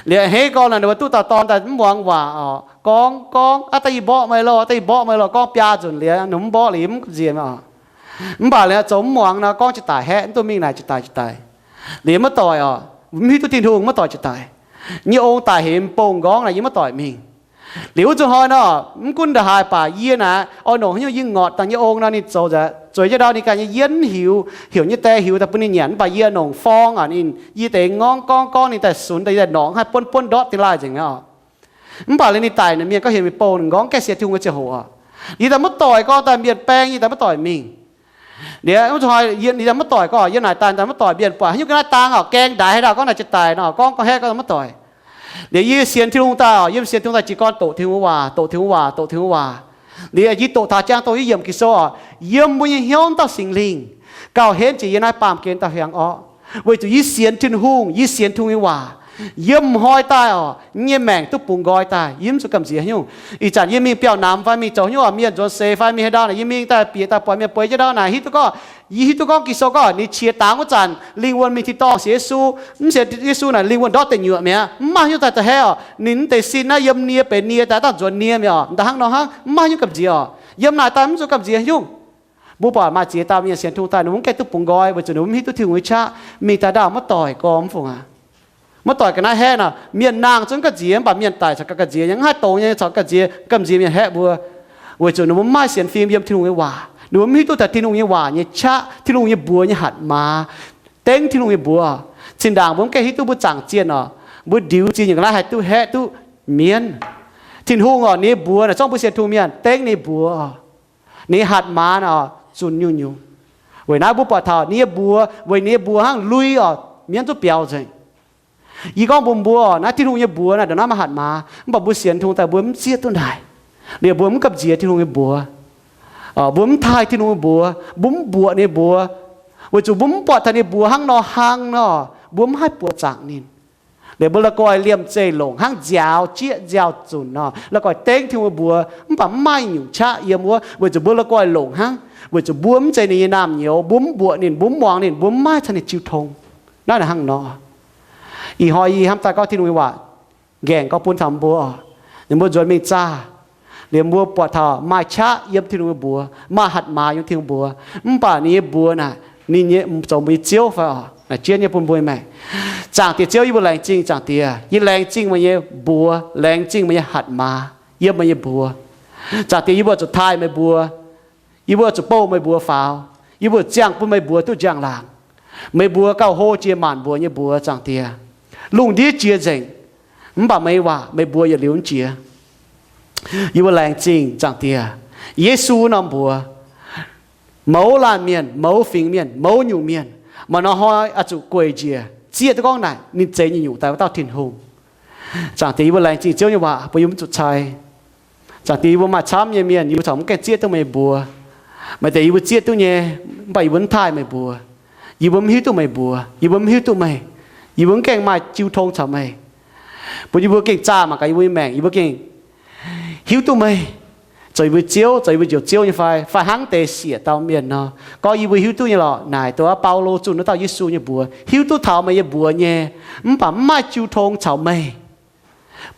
Liuz a'hneiv gorngv naaic ninh mbuo duqv dauh dorn daaih mv muangx waac oc, gorngv gorngv, aav daaih yie mborqv meih loh, aav daaih yie mborqv meih loh, gorngv biaa nzunc liuz ninh mv mborqv liuz yie mv nziex oc. Mv baac liuz zoux mv muangx nor, gorngv jiex daic haeqv, mv duqv mingh naaic jiex daic jiex daic. Liuz maiv doic oc, mv hiuv duqv Tin-Hungh maiv doic jiex daic. Nyei ong daic hemx bong nqorngv naaic yie maiv doic mingh. Liuz wuov zuqc hnoi nor, mv gunv nda'haaix baac yie naaic oix nongc haaix nyungc yie ngorc dangh nyei ong nor, ninh zoux nzengc zueiz jienv ndau ninh ganh nyei yienv hiuc, heuc nyei die hiuc daaih bun ninh nyanc, mv baac yie nongc forng aqv, ninh yie deix ngorngv gorngv gorngv ninh daaih sunx daaih, yie daaih norqc haih buonv buonv ndortv dingh laaih nzengc mi'aqv. Mv baac liuz ninh daic naaic mienh gorngv heuc mingh bong nqorngv gaengh sienx Tin-Hungh nyei ziangh hoc oc. Yie daaih maiv doic gorngv daaih mienh baeng yie daaih maiv doic mingh. Liuz wuov zuqc hnoi yie daaih maiv doic gorngv yie naaic daaih daaih maiv doic, mienh buatc haaix nyungc ga'naaiv dang oc, gaeng ndaix haaix dauh gorngv naaic jiex daic nor, gorngv gorngv haeqv gorngv maiv doic. Liuz yie sienx Tin-Hungh daaih oc, yiem sienx Tin-Hungh daaih jiez gorn doqc Tin-Hungh waac, doqc Tin-Hungh waac, doqc Tin-Hungh waac. Liuz yie doqc taux jangx doqc yie yiemc Ging-Sou oc, yiem mbuo nyei hnyouv dauh Singx Lingh gauh henv jiex yiem naaiv baamh gen dauh hiaangx orqv, weic zuqc yie sienx Tin-Hungh, yie sienx Tin-Hungh nyei waac. Yiem hnoi daaih oc, yie nyei maengc duqv bungx nqoi daaih, yie mv zuqc gamh nziex haaix nyungc. Ih zanc yie mingh biauv-namx fai mingh zoux haaix nyungc oc, mienh nzuonx seix fai mingh haaix ndau naaic, yie mingh daaih bieqc daaih buatc mienh bueix jienv ndau naaic, hiuv duqv gorngv, yie hiuv duqv gorngv Ging-Sou gorngv ninh qiex dangx wuov zanc lingh wuonh mingh tin-dorngh sienx Yesu, mv sienx Yesu naaic lingh wuonh ndortv deic nyuoqc mi'aqv. Mv maaih haaix nyungc daaih da'haeqv oc, ninh mv deix sin naaiv yiem nie benx nie daaih dangh nzuonx nie mi'aqv oc, nda'hnangv nor hnangv, mv maaih haaix nyungc gamh nziex oc. Yiem naaic daaih mv zuqc gamh nziex haaix nyungc. Mbuo buatc maaih ziex dauh mienh sienx Tin-Hungh daaih, ninh mbuo mv gaengh duqv bungx nqoi weic zuqc ninh mbuo mv hiuv duqv Tin-Hungh nyei qaqv, mingh daaih ndau maiv doic gormx fungc aqv. Maiv doic ga'naaiv haeqv nor, mienh nangh zungv gamh nziex, mv baac mienh daic corc gamh nziex, yaac mv haih dongz nyei corc gamh nziex, gamh nziex mienh haeqv mbuo. Weic zuqc ninh mbuo mv maaih sienx fim yiem Tin-Hungh nyei waac, ninh mbuo mv hiuv duqv taux Tin-Hungh nyei waac nyei qaqv, Tin-Hungh nyei mbuox nyei hatc maaz, dengv Tin-Hungh nyei mbuox. Zinh ndaangc mbuo mv gaengh hiuv duqv mbuo zaangc zienh oc, mbuo ndiux zienh nyei ga'naaiv haih duqv haeqv duqv mienv. Tin-Hungh oc, ninh nyei mbuox naaic zorngv mbuo sienx Tin-Hungh mienh dengv ninh mbuox oc. Ninh nyei hatc maaz oc, zunc nyungc-nyungc. Weic naaiv mbuo buatc taux ninh nyei mbuox, weic ninh nyei mbuox hnangv lui oc, mienv duqv biaux nzengc. Yie gorngv mbuox mbuo oc, naaiv Tin-Hungh nyei mbuox naaic ndongc naaiv maaih hatc maaz, mv baac mbuo sienx Tin-Hungh daaih mbuo mv zieqv duqv naaic. Liuz mbuo mv gamh nziex Tin-Hungh nyei mbuox, mbuo mv taaih Tin-Hungh nyei mbuox, mbuo mv mbuoqc ninh mbuox, weic zuqc mbuo mv buatc taux ninh mbuox hnangv nor hnangv nor. mbuo mv haih buoqc zaangc ninh. Liuz mbuo la'guaih liemh zeih longc hnangv nziaaux jieqv nziaaux zunc nor, la'guaih dengv Tin-Hungh mbuox, mv baac mv maaih nyungc qaqv yiem wuov, weic zuqc mbuo la'guaih longc hnangv, weic zuqc mbuo mv zeiz ninh nyei naamh nyouz, mbuo mv mbuoqc ninh, mbuo mv muangx ninh, mbuo mv maaih caux ninh jiu tong. Naaiv hnangv nor. Ih hnoi yie hnamv daaih gorngv Tin-Hungh nyei waac nqaengc gorngv bun taux mbuo oc. Ninh mbuo nzuonx mingh zaah, liemh mbuo buatc taux maaih qaqv yiem Tin-Hungh nyei mbuox, maaih hatc maaz yiem Tin-Hungh mbuox, mv baac ninh nyei mbuox naaic, ninh nyei zoux mbuo nyei Ziouv fai oc? Naaic jienv nyei bun mbuo maengc. Zaangc Diex Ziouv, yie mbuo laengz zingh Zaangc Diex. Yie laengz zingh meih nyei mbuox, laengz zingh meih nyei hatc maaz yiem meih nyei mbuox. Zaangc Diex, yie mbuo zuqc taaih meih mbuox. Yie mbuo zuqc bouh meih mbuox faaux. Yie mbuo ziangh bun meih mbuox duqv njang-laangc. Meih mbuox gauh hlo jiex maanc mbuox nyei mbuox, Zaangc Diex. Lungh ndiev jiex nzengc, mv baac meih waac meih mbuox yietc liuz mv jiex. Yie mbuo laengz zingh Zaangc Diex. Yesu norm mbuox, mouz laanh mienh, mouz fingx mienh, mouz nyungc mienh, maaih norm hnoi oix zuqc gueic njiec zieqv duqv gorngv naaic ninh zeiz nyungc-nyungc daaih wuov dauh Tin-Hungh. Zaangc Diex, yie mbuo laengz zingh Ziouv nyei waac bun yie mv zuqc cai. Zaangc Diex, yie mbuo maaih camv nyei mienh, yie mbuo corc mv gaengh zieqv duqv meih mbuox. Maaih deix yie mbuo zieqv duqv nyei, mv baac yie mbuo mv taaih meih mbuox. Yie mbuo mv hiuv duqv meih mbuox, yie mbuo mv hiuv duqv meih. Yie mbuo mv gaengh maaih jiu tong caux meih, bun yie mbuo gengh zaah mangc gaax yie mbuo nyei maengc, yie mbuo gengh hiuv duqv meih zoux yie mbuo Ziouv, zoux yie mbuo Njoux Ziouv nyei fai? Fai hnangv deix siec dauh mienh nor, gorngv, yie mbuo hiuv duqv nyei lorqc. Naaic dongh Baulo zunh wuov dauh Yesu nyei mbuox, hiuv duqv taux meih nyei mbuox nyei, mv baac mv maaih jiu tong caux meih.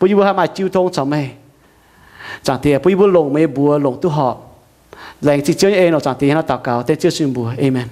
Bun yie mbuo haih maaih jiu tong caux meih, Zaangc Diex, bun yie mbuo longc meih nyei mbuox longc duqv horpc. Laengz zingh Ziouv nyei en, Zaangc Diex, hnangv naaiv daux gaux dengv Ziouv Yesu nyei mbuox, aamen.